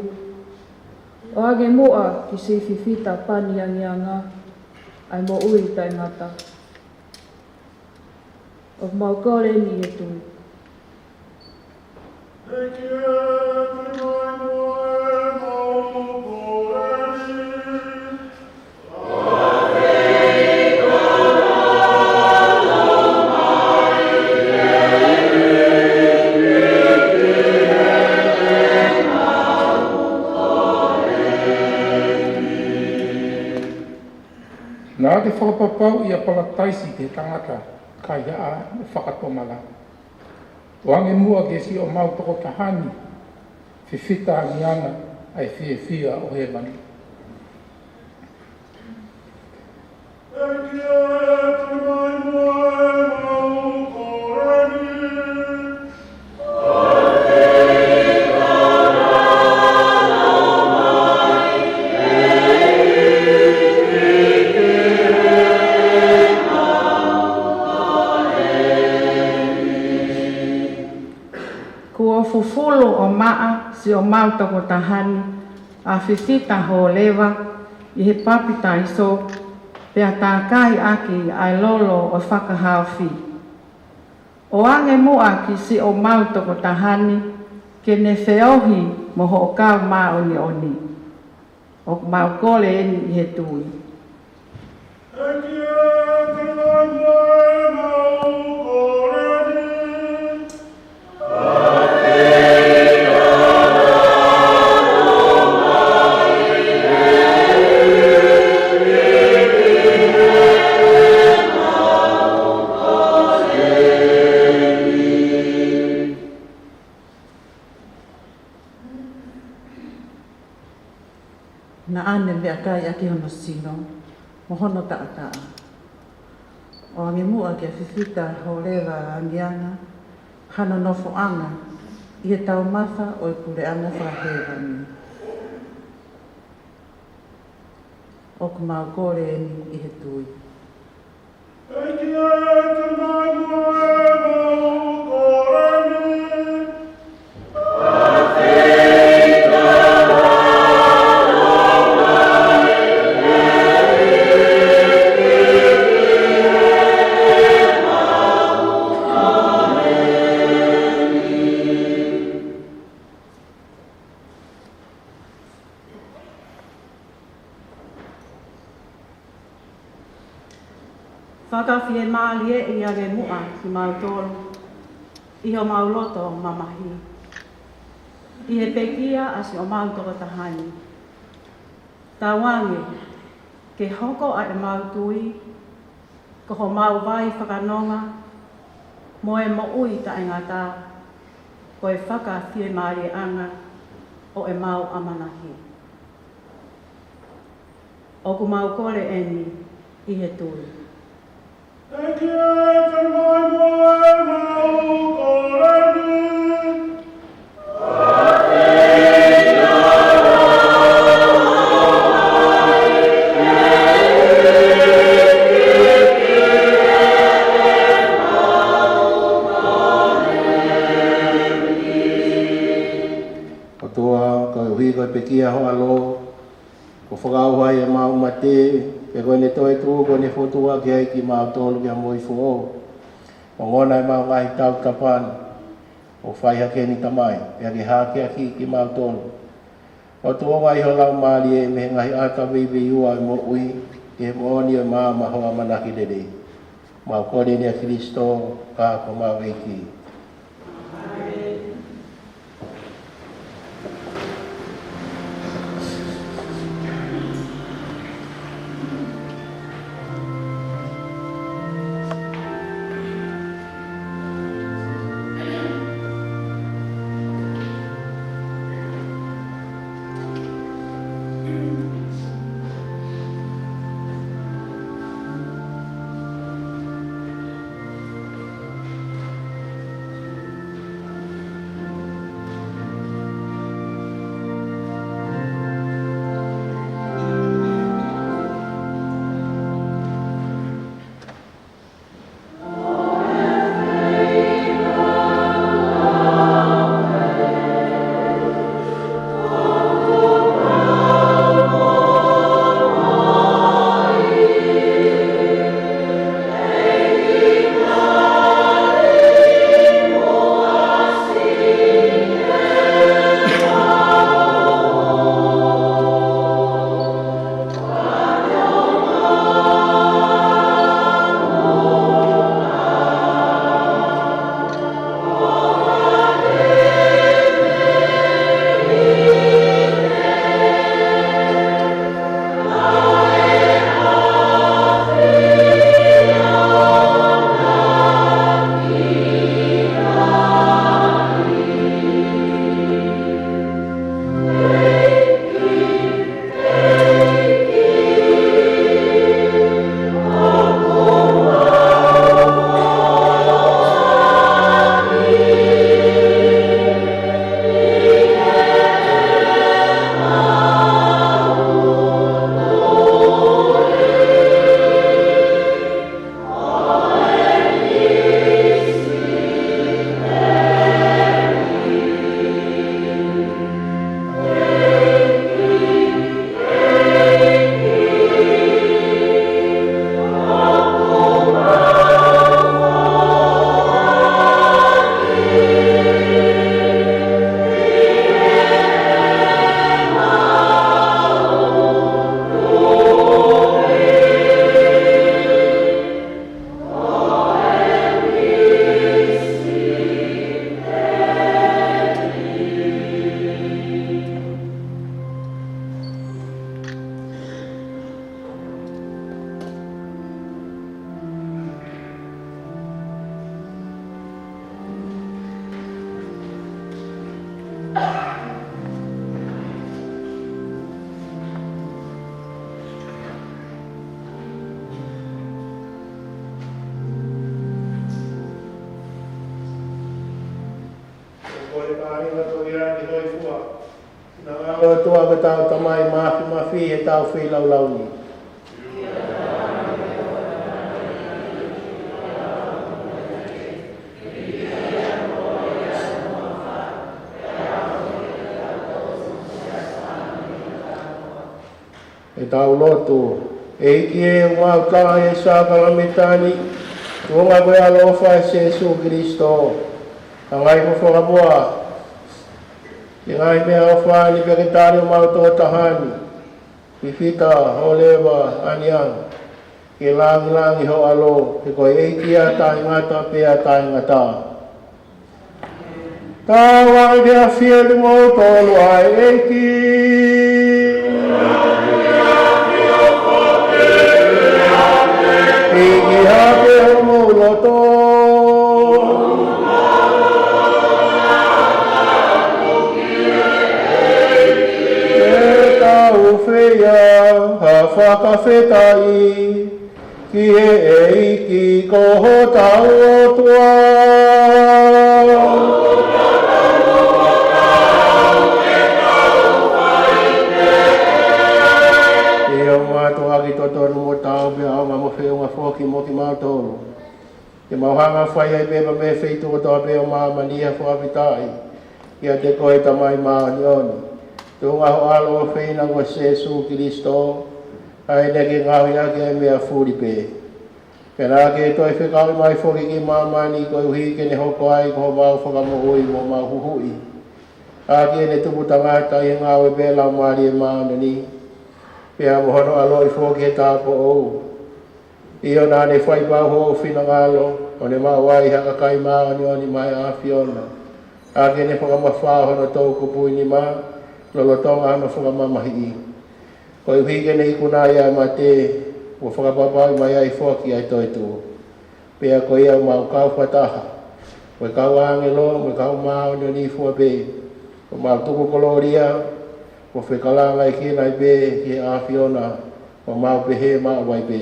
ʻOange muʻa ki siʻi Fifita Pani Angianga ʻa e moʻui taʻengata. ʻOku mau kole eni ʻi he tui. Naʻa ke fakapapauʻi ʻa Palataisi ki he tangata kaihaʻa mo fakatomala. ʻOange muʻa ki siʻomau tokotaha ni, Fifita Angianga, ʻa e fiefia ʻo hēvani. Kuo fufulu ʻo maʻa siʻomau tokotaha ni ʻa Fifita Hōleva ʻi he papitaiso, pea tākai ʻaki ʻa e lolo ʻo e fakahaofi. ʻOange muʻa ki siʻomau tokotaha ni ke ne feohi mo hoʻo kau māʻoniʻoni. ʻOku mau kole eni ʻi he tui. Naʻa ne meʻakai ʻaki hono sino mo hono taʻataʻa. ʻOange muʻa kia Fifita Hōleva Angianga hano nofoʻanga ʻi he taumafa ʻo e puleʻanga fakahēvani. ʻOku mau kole eni ʻi he tui. Fiemālieʻi ange muʻa kimautolu ʻi homau loto mamahi ʻi he pekia ʻa siʻomau tokotaha ni. Tauange ke hoko ʻa ʻemau tui ko homau vai fakanonga mo e moʻui taʻengata, ko e fakafiemālieʻanga ʻo ʻemau ʻamanaki. ʻOku mau kole eni ʻi he tui. ʻEiki, ʻe te mai mo ʻemau kole ni. ʻOtua, koeʻuhi ko e pekia ho ʻAlo, kuo fakaʻauha ai ʻemau mate, pea ko ʻene toetuʻu kuo ne fokotuʻu ʻaki ai kimautolu ki ha moʻui foʻou. Ongona ʻemau ngaahi tautapa ni, ʻo fai hake ni, Tamai, pea ke hakeakiʻi kimautolu ʻo tuʻunga ʻi ho Laumālie mei he ngaahi ʻata veiveiua ʻo e moʻui, ki he moʻoni ʻo e maama ho ʻamanaki lelei. Mau kole ni ʻia Kalaisi ko homau ʻEiki. Ko e kāinga ko ia ʻi he hōifua. Finangalo ʻOtua ko hotau Tamai Māfimafi, ʻi heʻetau feilaulau ni. ʻE tau lotu. ʻEiki ē, ʻoku mau tala ʻi he sākalamēniti ni, tuʻunga ko e ʻaloʻofa ʻa Sīsū Kalaisi, ʻa e ngaahi fakapuleʻanga, ʻa e ngaahi meʻaʻofa ni, pea ke tali homau tokotaha ni, Pivita Holeva Aniani, Ke langilangi ho ʻAlo, he ko e ʻEiki ʻa taʻengata pea taʻengata. Tau ʻai ke ʻafio kimoutolu ʻa e ʻEiki. ʻEiki ʻa pē homou loto. Ke tau fai ha fakafetaʻi ki he ʻEiki ko hotau ʻOtua. ʻIo, mātuʻaki totonu mo taau pea ʻaonga mo feʻunga foki mo kimautolu. Ke mau hanga ʻo fai ai pē mo e feituʻu kotoa pē ʻo māmani ʻa e fakafetaʻi kiate koe Tamai Māʻoniʻoni. Tuʻunga ho ʻAlo ʻofeina ko Sēsū Kilisitō, ʻa ia naʻa ke ngaohi ʻaki ʻa e meʻa fuli pē. Pea naʻa ke toe fekauʻi mai foki ki māmani koeʻuhi ke ne hoko ai ko homau Fakamoʻui mo homau Huhuʻi. ʻAki ʻene tupu tangata ʻi he ngāue pē ʻa e Laumālie Māʻoniʻoni. Pea mo hono ʻaloʻi foki he tāupoʻou. ʻIo, naʻa ne fai pau hoʻo finangalo, ʻo ne maʻu ai ha kakai māʻoniʻoni maʻa e ʻAfiona. ʻAki ʻene fakamafao hono toʻukupu ʻi nima, lolotonga hono fakamamahiʻi. Koeʻuhi ke ne ikuna ai ʻa e mate, ʻo fakapapauʻi mai ai foki ʻa e toetuʻu. Pea ko ia ʻoku mau kau fakataha mo e kau ʻāngelo, mo e kau māʻoniʻoni fua pē, ʻo mau tuku kolōlia, ʻo fekalangaʻi kinautolu pē ki he ʻAfiona, ʻo mau pehē maʻu ai pē.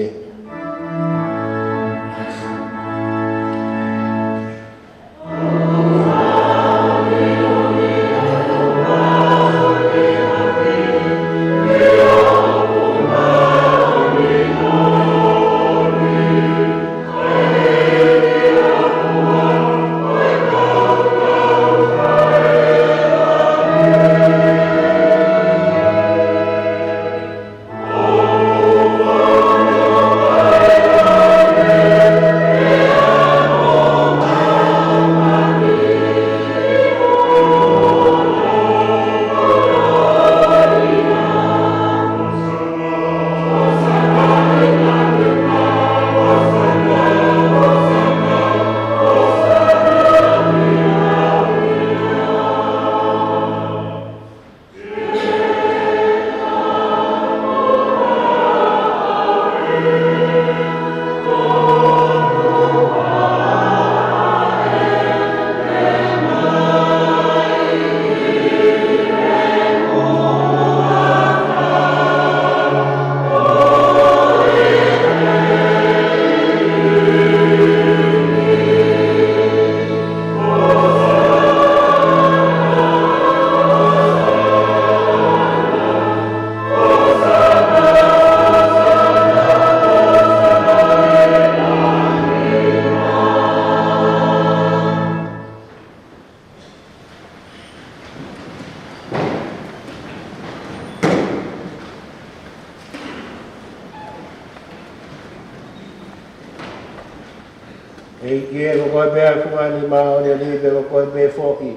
ʻEiki ē, ko koe pē ʻa e fungani māʻoniʻoni, pea ko koe pē foki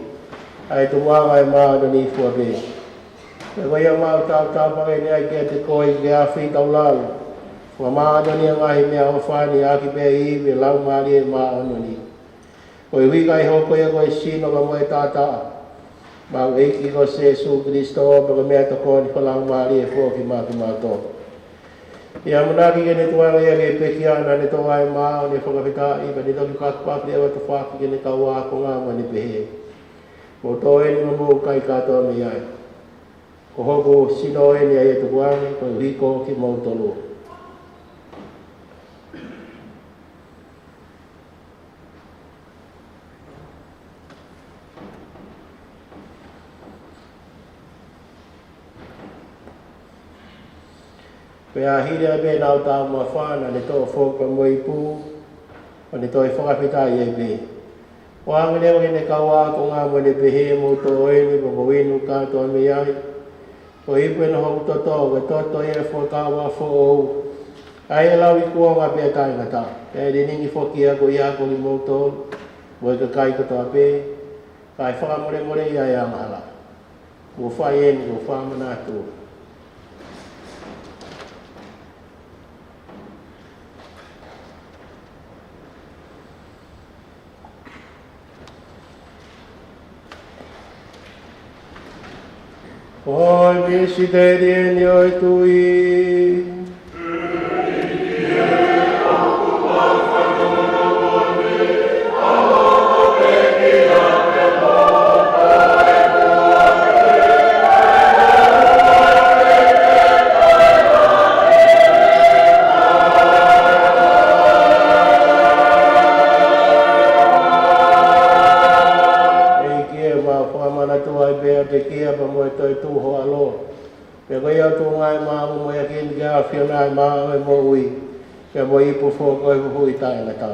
ʻa e tupuʻanga ʻo e māʻoniʻoni fua pē. Pea ko ia ʻoku mau tautau pē eni ai kiate koe ke afi tau lalo, fakamāʻoniʻoniʻi ʻa e ngaahi meʻaʻofa ni ʻaki pē ʻa e ivi ʻo e Laumālie Māʻoniʻoni. Koeʻuhi kae hoko ia ko e sino pea mo e taʻataʻa ʻo homau ʻEiki ko Sēsū Kilisitō, pea ko e meʻatokoni fakalaumālie foki maʻa kimautolu. ʻIo, ʻamanaki ke ne tukuange ia ki he pekia naʻa ne toʻo ai ʻa e maau ʻo ne fakafetaʻi, pea ne toki fakapapau leva ʻo tufa ʻaki ki heʻene kau ākonga mo ne pehē: Mou tō eni mo mou kai kātoa mei ai. Ko hoku sino eni ʻa ia ʻoku tukuange koeʻuhi ko kimoutolu. Pea hili ʻa e meʻa naʻa ku taumuʻa, naʻa ne toʻo foki pea mo e ipu, ʻo ne toe fakafetaʻi ai pē, ʻo ʻoange leva ki heʻene kau ākonga mo ne pehē: Mou tō eni pea mou inu kātoa mei ai. Ko e ipu eni ʻo hoku toto, ko e toto ia ʻo e fuakava foʻou, ʻa ia ʻe lau ikuonga pea taʻengata. Pea ʻe lilingi foki ia ko ia ko kimoutolu mo e kakai kotoa pē, kae fakamolemoleʻi ʻa e angahala. Mou fai eni ʻo fakamanatu. Ko e misiteli eni ʻo e tui. ʻEiki ē, mau fakamanatua ai pē ʻa e pekia pea mo e toetuʻu ho ʻAlo. Pea ko ia ʻoku tuʻunga ʻemau moʻui ʻaki eni ke ʻafioʻi ʻemau moʻui, pea mo e ipu foki ʻo e huhuʻi taʻengata.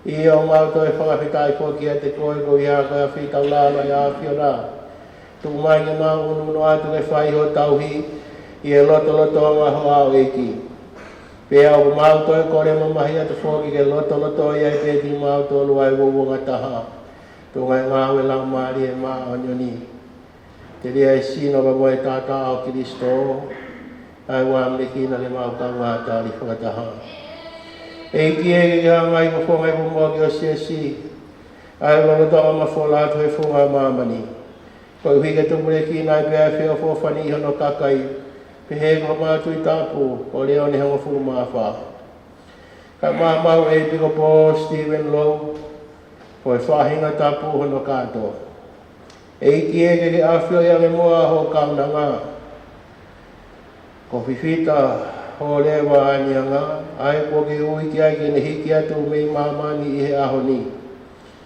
ʻIo, mau toe fakafetaʻi foki kiate koe koeʻuhi ko e ʻafio taulalo ʻa e ʻAfiona. Tuku mai ke mau ʻunuʻunu atu ke fai ho tauhi ʻi he lotolotonga ho ʻao, ʻEiki. Pea ʻoku mau toe kole mamahi atu foki ke lotolotoʻi ai pē kimautolu ʻa e uouangataha, tuʻunga ʻi he ngāue ʻa e Laumālie Māʻoniʻoni. Telia ʻa e sino pea mo e taʻataʻa ʻo Kilisitō, ʻa ia ʻoku ʻamanekina ke mau kaungā tali fakataha. ʻEiki ē, ke ke hanga ʻo fofongaʻi muʻa ki ho siasi ʻa e lotolotonga mafola atu he funga māmani, koeʻuhi ke tupulekina ai pē ʻa e feʻofoʻofani ʻi hono kakai, pehē ki homau Tuʻi Tapu ko Leone hongofulu mā fā. Kae ʻumaʻā ʻa e ʻEpikopō Sitīveni Lou, ko e faʻahinga tapu hono kātoa. ʻEiki ē, ke ke ʻafioʻi ange muʻa ho kaunanga, ko Fifita Hōleva Anianga, ʻa ia kuo ke ui ki ai ke ne hiki atu mei māmani ʻi he ʻaho ni.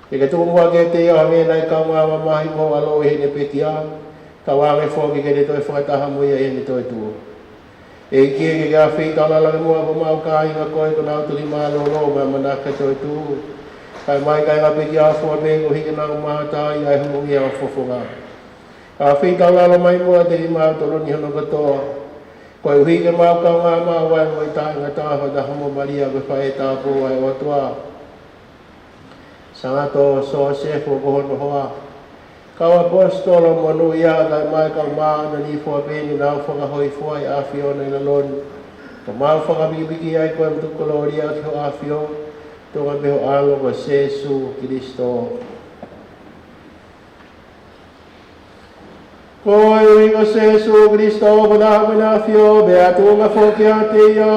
Ke ke tuku muʻa kiate ia ʻa e ngaahi kaungā mamahi mo e ʻAlo ʻi heʻene pekia, kae ʻoua ange foki ke ne toe fakataha mo ia ʻi heʻene toetuʻu. ʻEiki ē, ke ke ʻafio taulalo ange muʻa ki homau kāinga ko ē kuo nau toki mālōlō mo ʻamanaki ke toetuʻu, kae ʻumaʻā ʻa e kāinga pekia ʻo Fuapē koeʻuhi ke nau mamata ʻi he huʻungia ʻo e fofonga. ʻAfio taulalo mai muʻa kiate kimautolu ni hono kotoa, koeʻuhi ke mau kaungā maʻu ʻa e moʻui taʻengata, fakataha mo Malia ko e faʻē tāupoʻou ʻa e ʻOtua, Sangato Siosefa ko hono hoa, kau ʻaposetolo monūʻia, kae ʻumaʻā ʻa e kau māʻoniʻoni ʻi Fuapē ni naʻa nau fakahōifua ʻi he ʻAfiona ʻi lalo ni. Ka mau fakapikipiki ai koe mo tuku kolōlia ki ho ʻAfio, tuʻunga pē ho ʻAlo ko Sēsū Kilisitō. Koeʻuhi ko Sēsū Kilisitō, ko e ʻAlo ʻo e ʻAfio, pea tuʻunga foki kiate ia,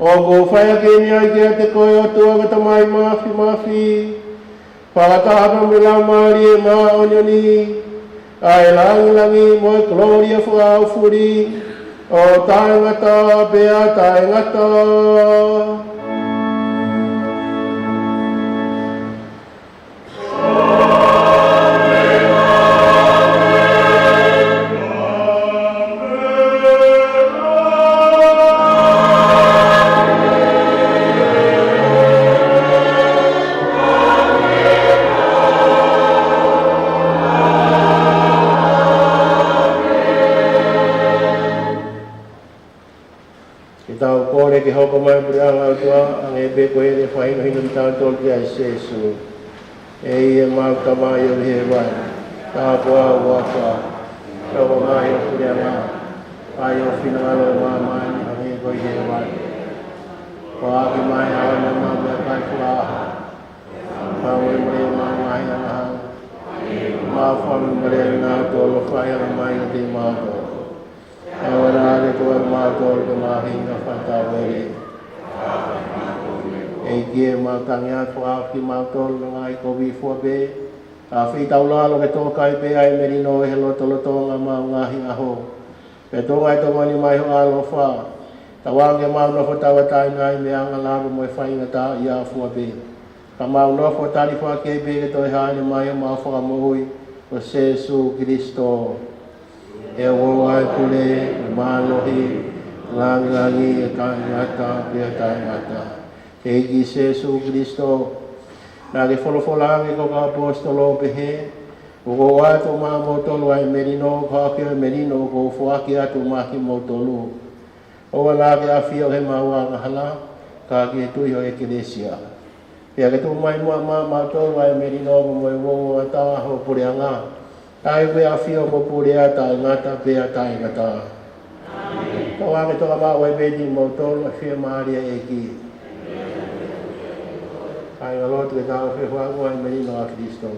ʻoku fai ʻaki eni ai kiate koe, ʻOtua ko e Tamai Māfimafi, fakataha mo e Laumālie Māʻoniʻoni, ʻa e lāngilangi mo e kolōlia fakaʻaufuli ʻo taʻengata pea taʻengata. Ke tau kole ke hoko mai e Puleʻanga ʻo e ʻOtua, hangē pē ko ia ne fakahinohino kitautolu ki ai ʻe Sēsū. ʻE ʻemau Tamai ʻoku ʻi hēvani, tāpuhā ho huafa, tauhi mai ho Puleʻanga, fai ho finangalo ʻi māmani hangē ko ia ʻi hēvani. Foaki mai ʻa e ʻaho ni haʻamau meʻakai fakaʻaho. Fakamolemole ʻemau ngaahi angahala, hangē ko ʻemau fakamolemole ʻa kinautolu ʻoku fai angahala mai kiate kimautolu. ʻE ʻoua naʻa ke tuku kimautolu ki he mahuʻinga, kae fakatatau mai. ʻEiki ē, mau tangi atu, fakahaofi kimautolu mei he ngaahi kovi ʻi Fuapē. ʻAfio taulalo ke tōkai pē ʻa e melino ʻi he lotolotonga ʻemau ngaahi ʻaho. Pea tuʻunga ʻi he tokoni mai ho ʻAlo ʻofa, tauange ke mau nofo tauʻatāina ai mei he angahala mo e faingataʻaʻia ʻa Fuapē, ka mau nofo talifaki ai pē ki he toe hāʻele mai ʻo homau Fakamoʻui ko Sēsū Kilisitō. ʻE ʻoʻou ʻa e pule, ʻa e mālohi, ʻa e lāngilangi, ʻo taʻengata pea taʻengata. ʻEiki Sēsū Kilisitō, naʻa ke folofola ange ki ho kau ʻaposetolo ʻo pehē, ʻOku ou ʻoatu maʻamoutolu ʻa e melino, ko e hā ʻa e melino ʻoku ou foaki atu maʻa kimoutolu. ʻOua naʻa ke ʻafio ki heʻemau angahala, ka ki he tui ʻo e ʻEkelesia. Pea ke tuku mai muʻa maʻamoutolu ʻa e melino mo e uouangataʻa ho Puleʻanga, ʻa ia ʻoku ʻafio mo pule ʻo taʻengata pea taʻengata. Tauange ke tokanga maʻu ai pē kimoutolu ʻi he fiemālie ʻa e ʻEiki. Kāinga lotu, ke tau fehuaʻi ʻa e melino ʻa Kilisitō.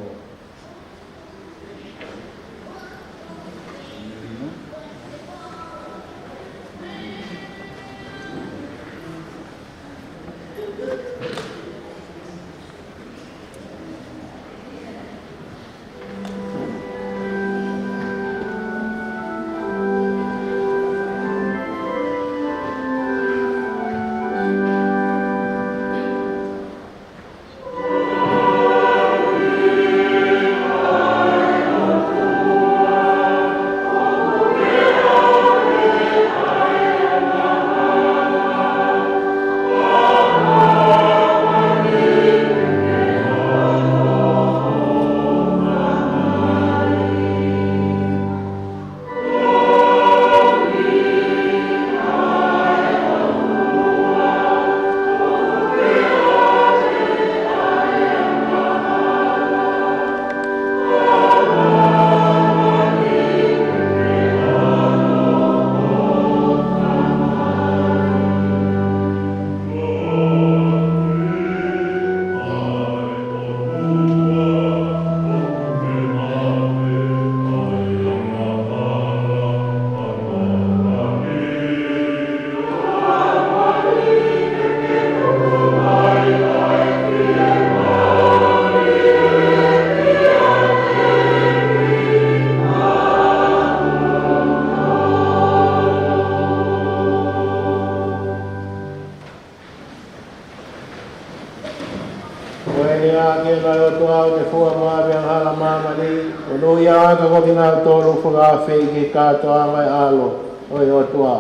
Ko eni ʻa e ʻOtua ʻoku ne fua mei he angahala ʻa māmani, ʻo ne ʻuhinga ʻaki kinautolu ʻoku fakaafeʻi ki he kātoanga ʻo e ʻAlo ʻo e ʻOtua.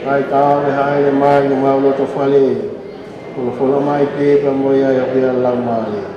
ʻAi ke mau hāʻele mai ki homau lotofale, ʻo folofola mai pē pea mo ia ʻi hoʻo Laumālie.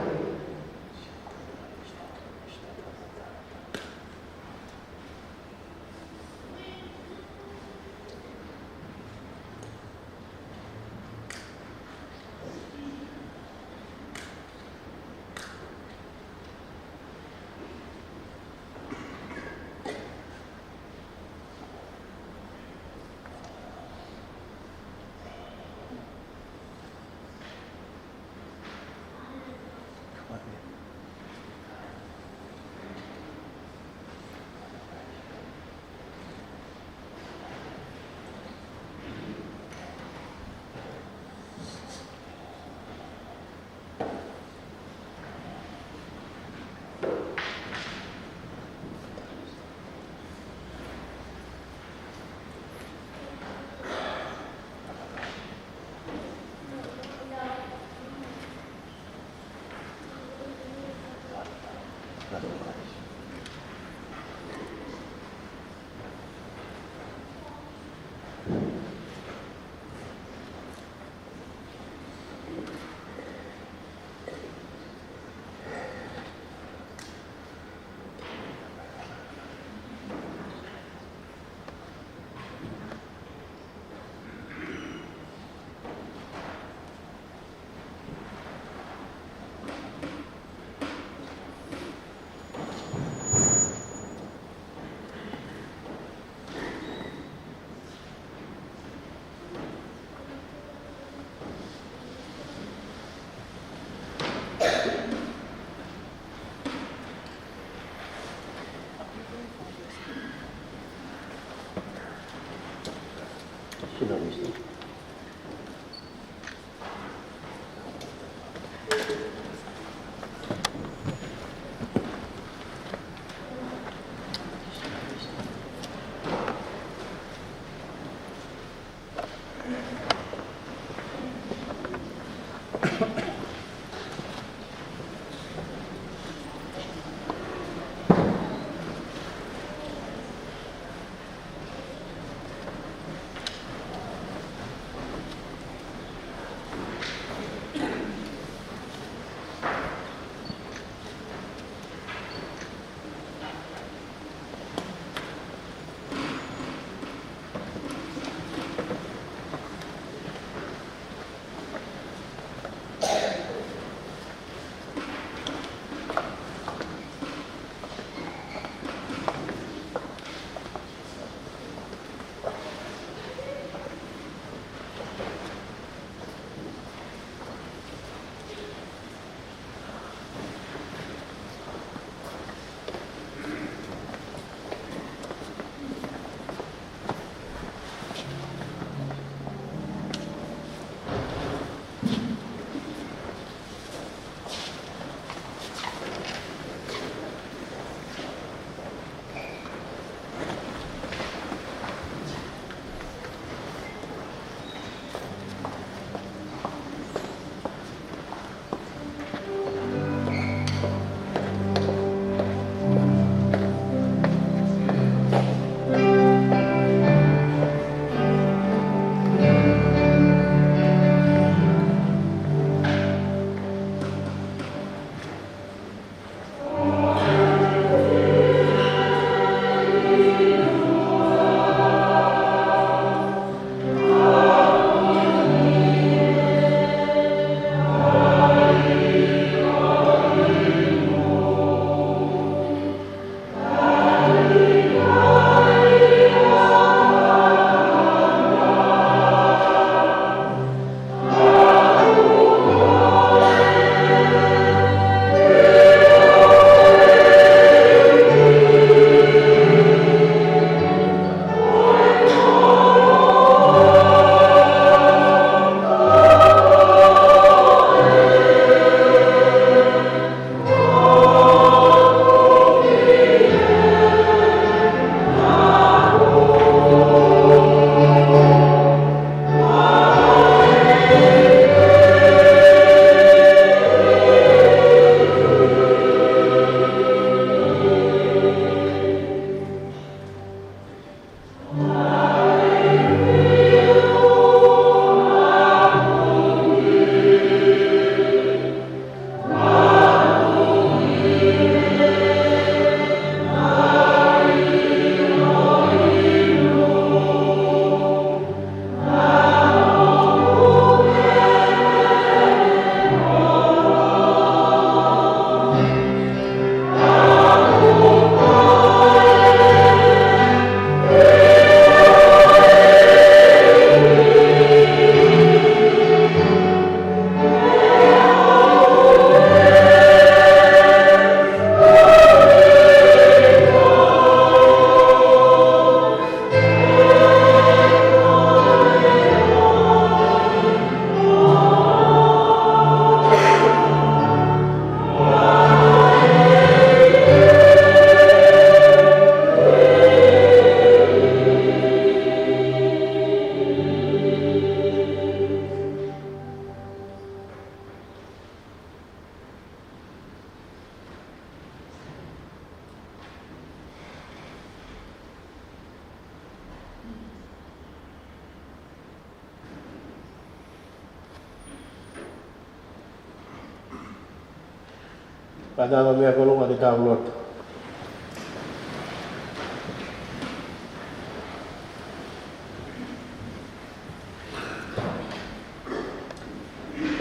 Kātaki meʻa ko e longa ke tau lotu.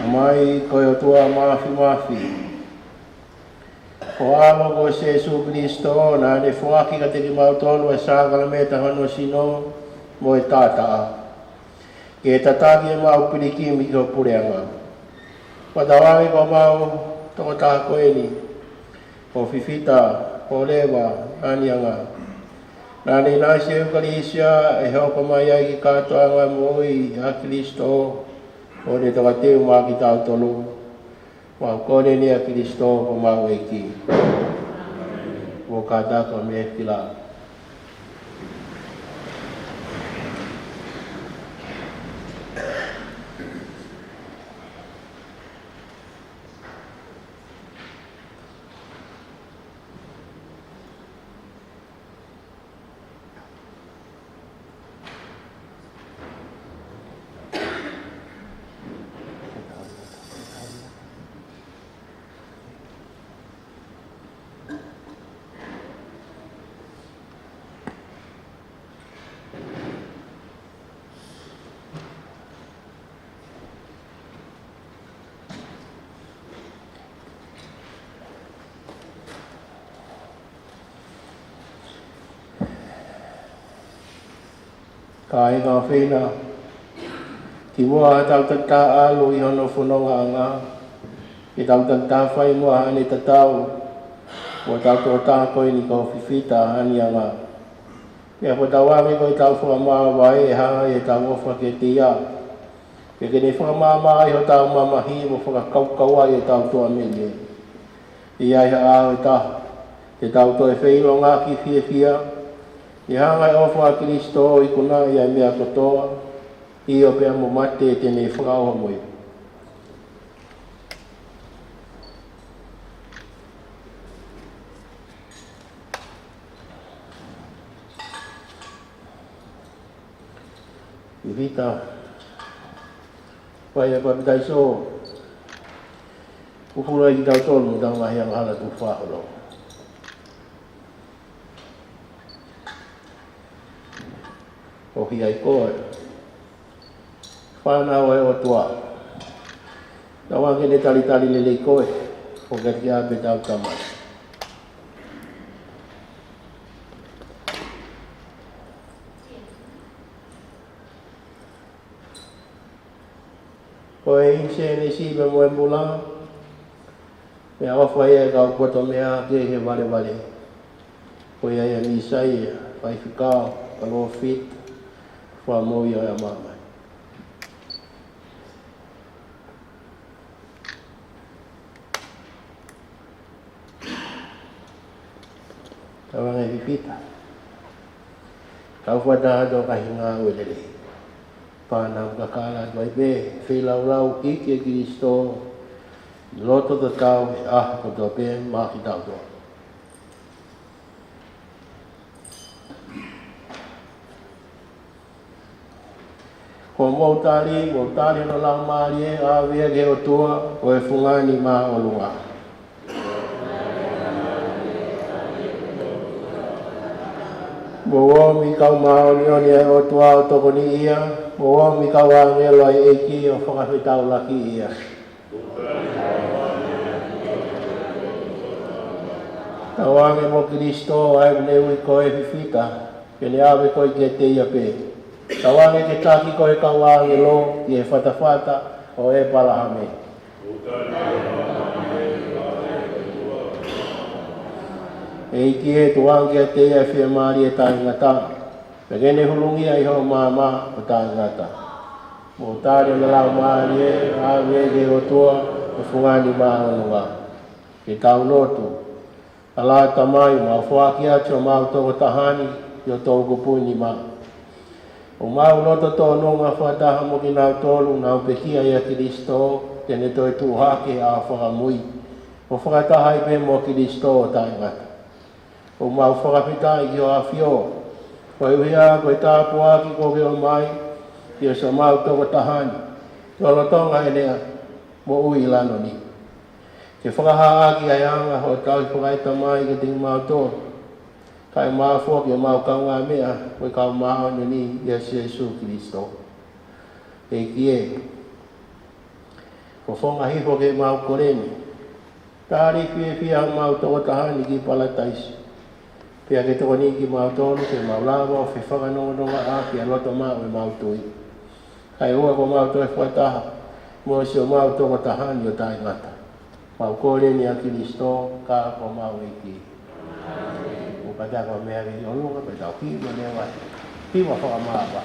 ʻOmai ko e ʻOtua Māfimafi, ko ho ʻAlo ko Sīsū Kalaisi, naʻá ne foaki kiate kimautolu ʻa e sākalamēniti ʻo hono sino mo e taʻataʻa, ke tataki ʻemau pilikimi ki ho puleʻanga. Fakatauange ko homau tokotaha ko eni, ko Fifita Koleva Anianga, naʻá ne ʻinasi ʻi he ʻEukalisia ʻe hoko mai ai ki he kātoanga moʻui ʻa Kalaisi, ʻo ne tokateu maʻa kitautolu. Mau kole ni ʻia Kalaisi ko homau ʻEiki. Mou kātaki ʻo meʻa ki lalo. Kāinga ʻofeina, kimuʻa ʻetau takitaha ʻalu ʻi hono fonongaʻanga, ke tau takitaha fai muʻa haʻane tatau mo hotau tokotaha ko eni ko Fifita Anianga. Pea fakatauange ko ʻetau fakamāvae ʻe hanga ʻe heʻetau ʻofa kiate ia, ke ke ne fakamaama ʻi hotau mamahi mo fakakaukauʻi ʻetau tuʻa mei heni. ʻI ai ha ʻaho ʻe taha te tau toe feʻiloaki fiefia, ʻi he hanga ʻe he ʻofa ʻa Kalaisi ʻo ikunaʻi ʻa e meʻa kotoa, ʻio pea mo mate te ne fakaʻauha mo ia. Fifita, fai ʻa e papitaiso, fufulu ai kitautolu mei heʻetau ngaahi angahala tukufakaholo. ʻOhake ai koe, fānau ʻa e ʻOtua. Tauange ke ne talitali lelei koe, ʻo kau ki ai pē ʻetau Tamai. Ko e ʻinisēnesi pea mo e mula, meʻaʻofa ia ʻa e kau poto meʻa kehe valevale. Ko ia ia ʻa Mīsaia, faifekau, palōfita, fakamoʻui ʻo e māmani. Tauange Fifita, tau fakataha atu ʻo kau ki he ngāue lelei. Pea naʻa mo kakala atu ai pē, feilaulau iiki ʻa Kalaisi, loto tatau he ʻaho kotoa pē maʻa kitautolu. Ko hoʻomou tali, mou tali hono Laumālie, ʻave ia ki he ʻOtua, ko e fungani māʻolunga. Mou ō mei he kau māʻoniʻoni ʻa e ʻOtua ʻo tokoniʻi ia, mou ō mei he kau ʻāngelo ʻa e ʻEiki ʻo fakafetaulaki ia. Tauange mo Kalaisi ʻa ē ʻoku ne ui koe Fifita, ke ne ʻave koe kiate ia pē. Tauange ke taki koe ʻe he kau ʻāngelo ki he fatafata ʻo ʻĒpalahame. ʻEiki ē, tukuange kiate ia ʻa e fiemālie taʻengata, pea ke ne hulungia ʻi hoʻo maama ʻo taʻengata. Mou tali hono Laumālie, ʻave ia ki he ʻOtua, ko e fungani māʻolunga. Ke tau lotu. ʻAlā Tamai, mau foaki atu homau tokotaha ni ʻi ho toʻukupu nima. ʻOku mau loto tōnunga fakataha mo kinautolu naʻa nau pekia ʻia Kalaisi, ke ne toe tuʻu hake ʻi he ʻaho fakamui, ʻo fakataha ai pē mo Kalaisi ʻo taʻengata. ʻOku mau fakafetaʻi ki hoʻo ʻAfio, koeʻuhi ko e tāpuaki kuo ke ʻomai kiate kimautolu homau tokotaha ni, ʻi he lolotonga ʻene moʻui ʻi lalo ni. ke fakahā ʻaki ʻa e anga hoʻo tauhi fakaetamai kiate kimautolu, kae mafoa ke mau kaungāmeʻa mo e kau māʻoniʻoni ʻia Sīsū Kalaisi. ʻEiki ē, fofonga hifo ki heʻemau kole ni, tali fiefia ʻemau toko taha ni ki Palataisi. Pea ke tokoniʻi kimautolu ke mau lava ʻo fefakanongonongoʻaki ʻa e loto maʻu ʻemau tui, kae ʻoua kuo mau toe fakataha mo siʻomau toko taha ni ʻo taʻengata. Mau kole ni ʻia Kalaisi, ka ko homau ʻEiki. ʻOku pau ke tau meʻa ki ʻolunga, pea tau kiʻi meʻa leva, kiʻi meʻa fakamāvae.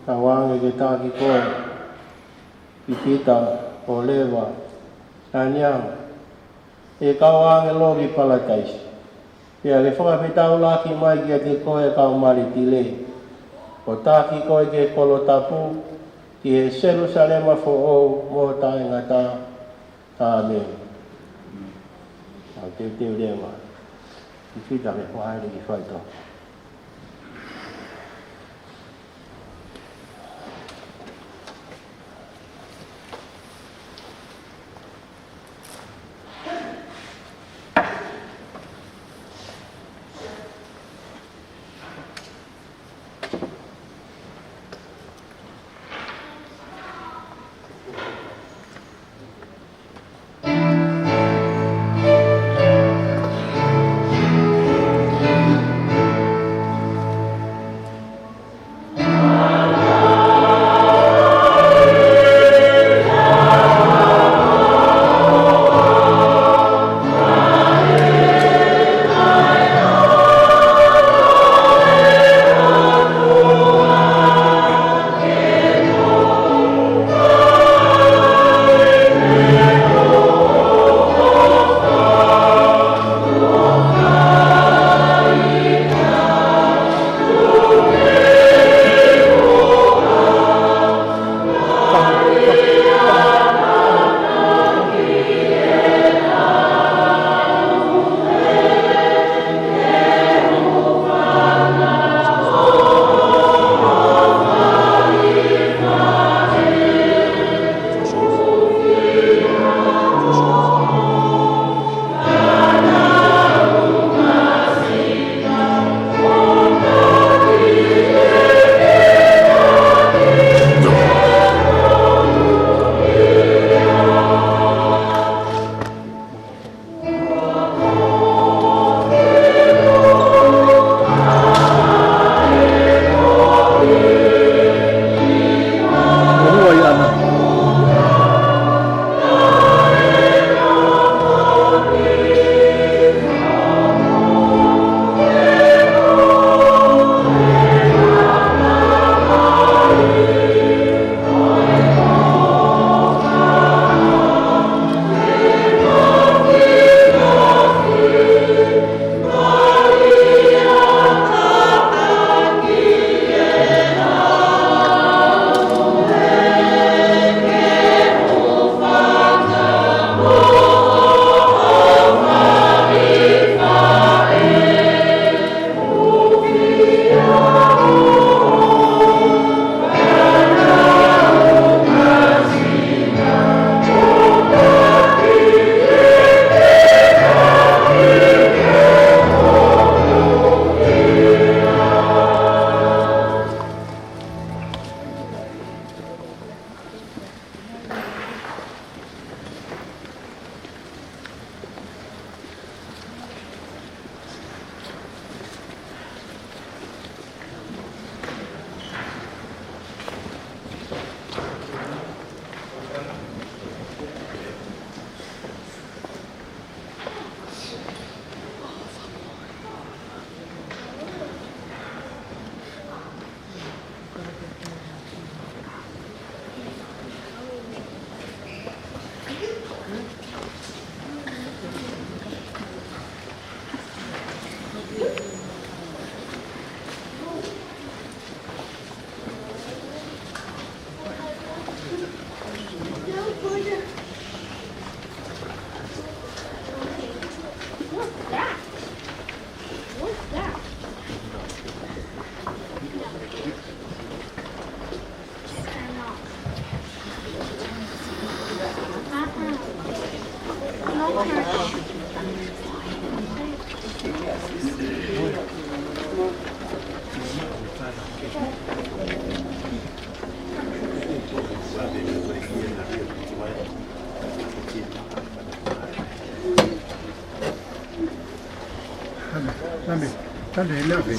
Tauange ke taki koe, ʻi Pita, ʻo leva, ʻa e ʻaho ni, ʻe kau ʻāngelo ki Palataisi. Pea ke fakafetaulaki mai kiate koe ʻa e kau maletile, ʻo taki koe ki he kolo tapu, ki he Selūsalema foʻou mo taʻengata. ʻĀmeni. Tau teuteu leva. ʻI Pita ke fai ʻene kiʻi faitoko. Nami, nami, he meʻa fē?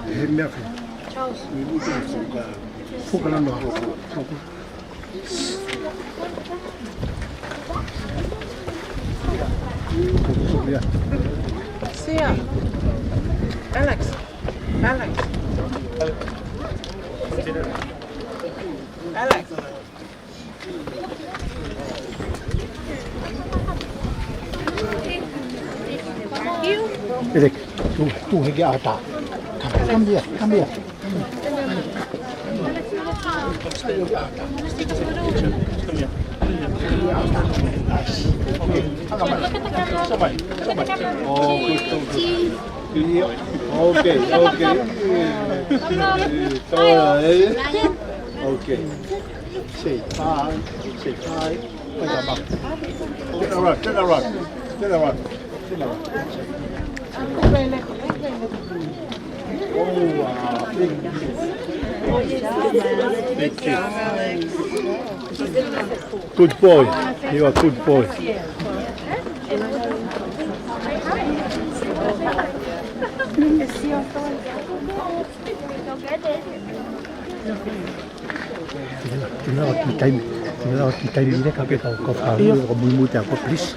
He meʻa fē? Fuka lā noa. Sia. Alex. Alex. Alex. Alex, tu, tu hiki ata. Come, come here, come here. Okay, okay. All right. Okay. Say hi. Say hi. Turn around, turn around, turn around, turn around. Oh, wow, big kiss. Big kiss. Good boy. You are good boy. Kina la ki taimi, kina la ki taimi ni ka ke ka ka ka ka muimui te ako, please.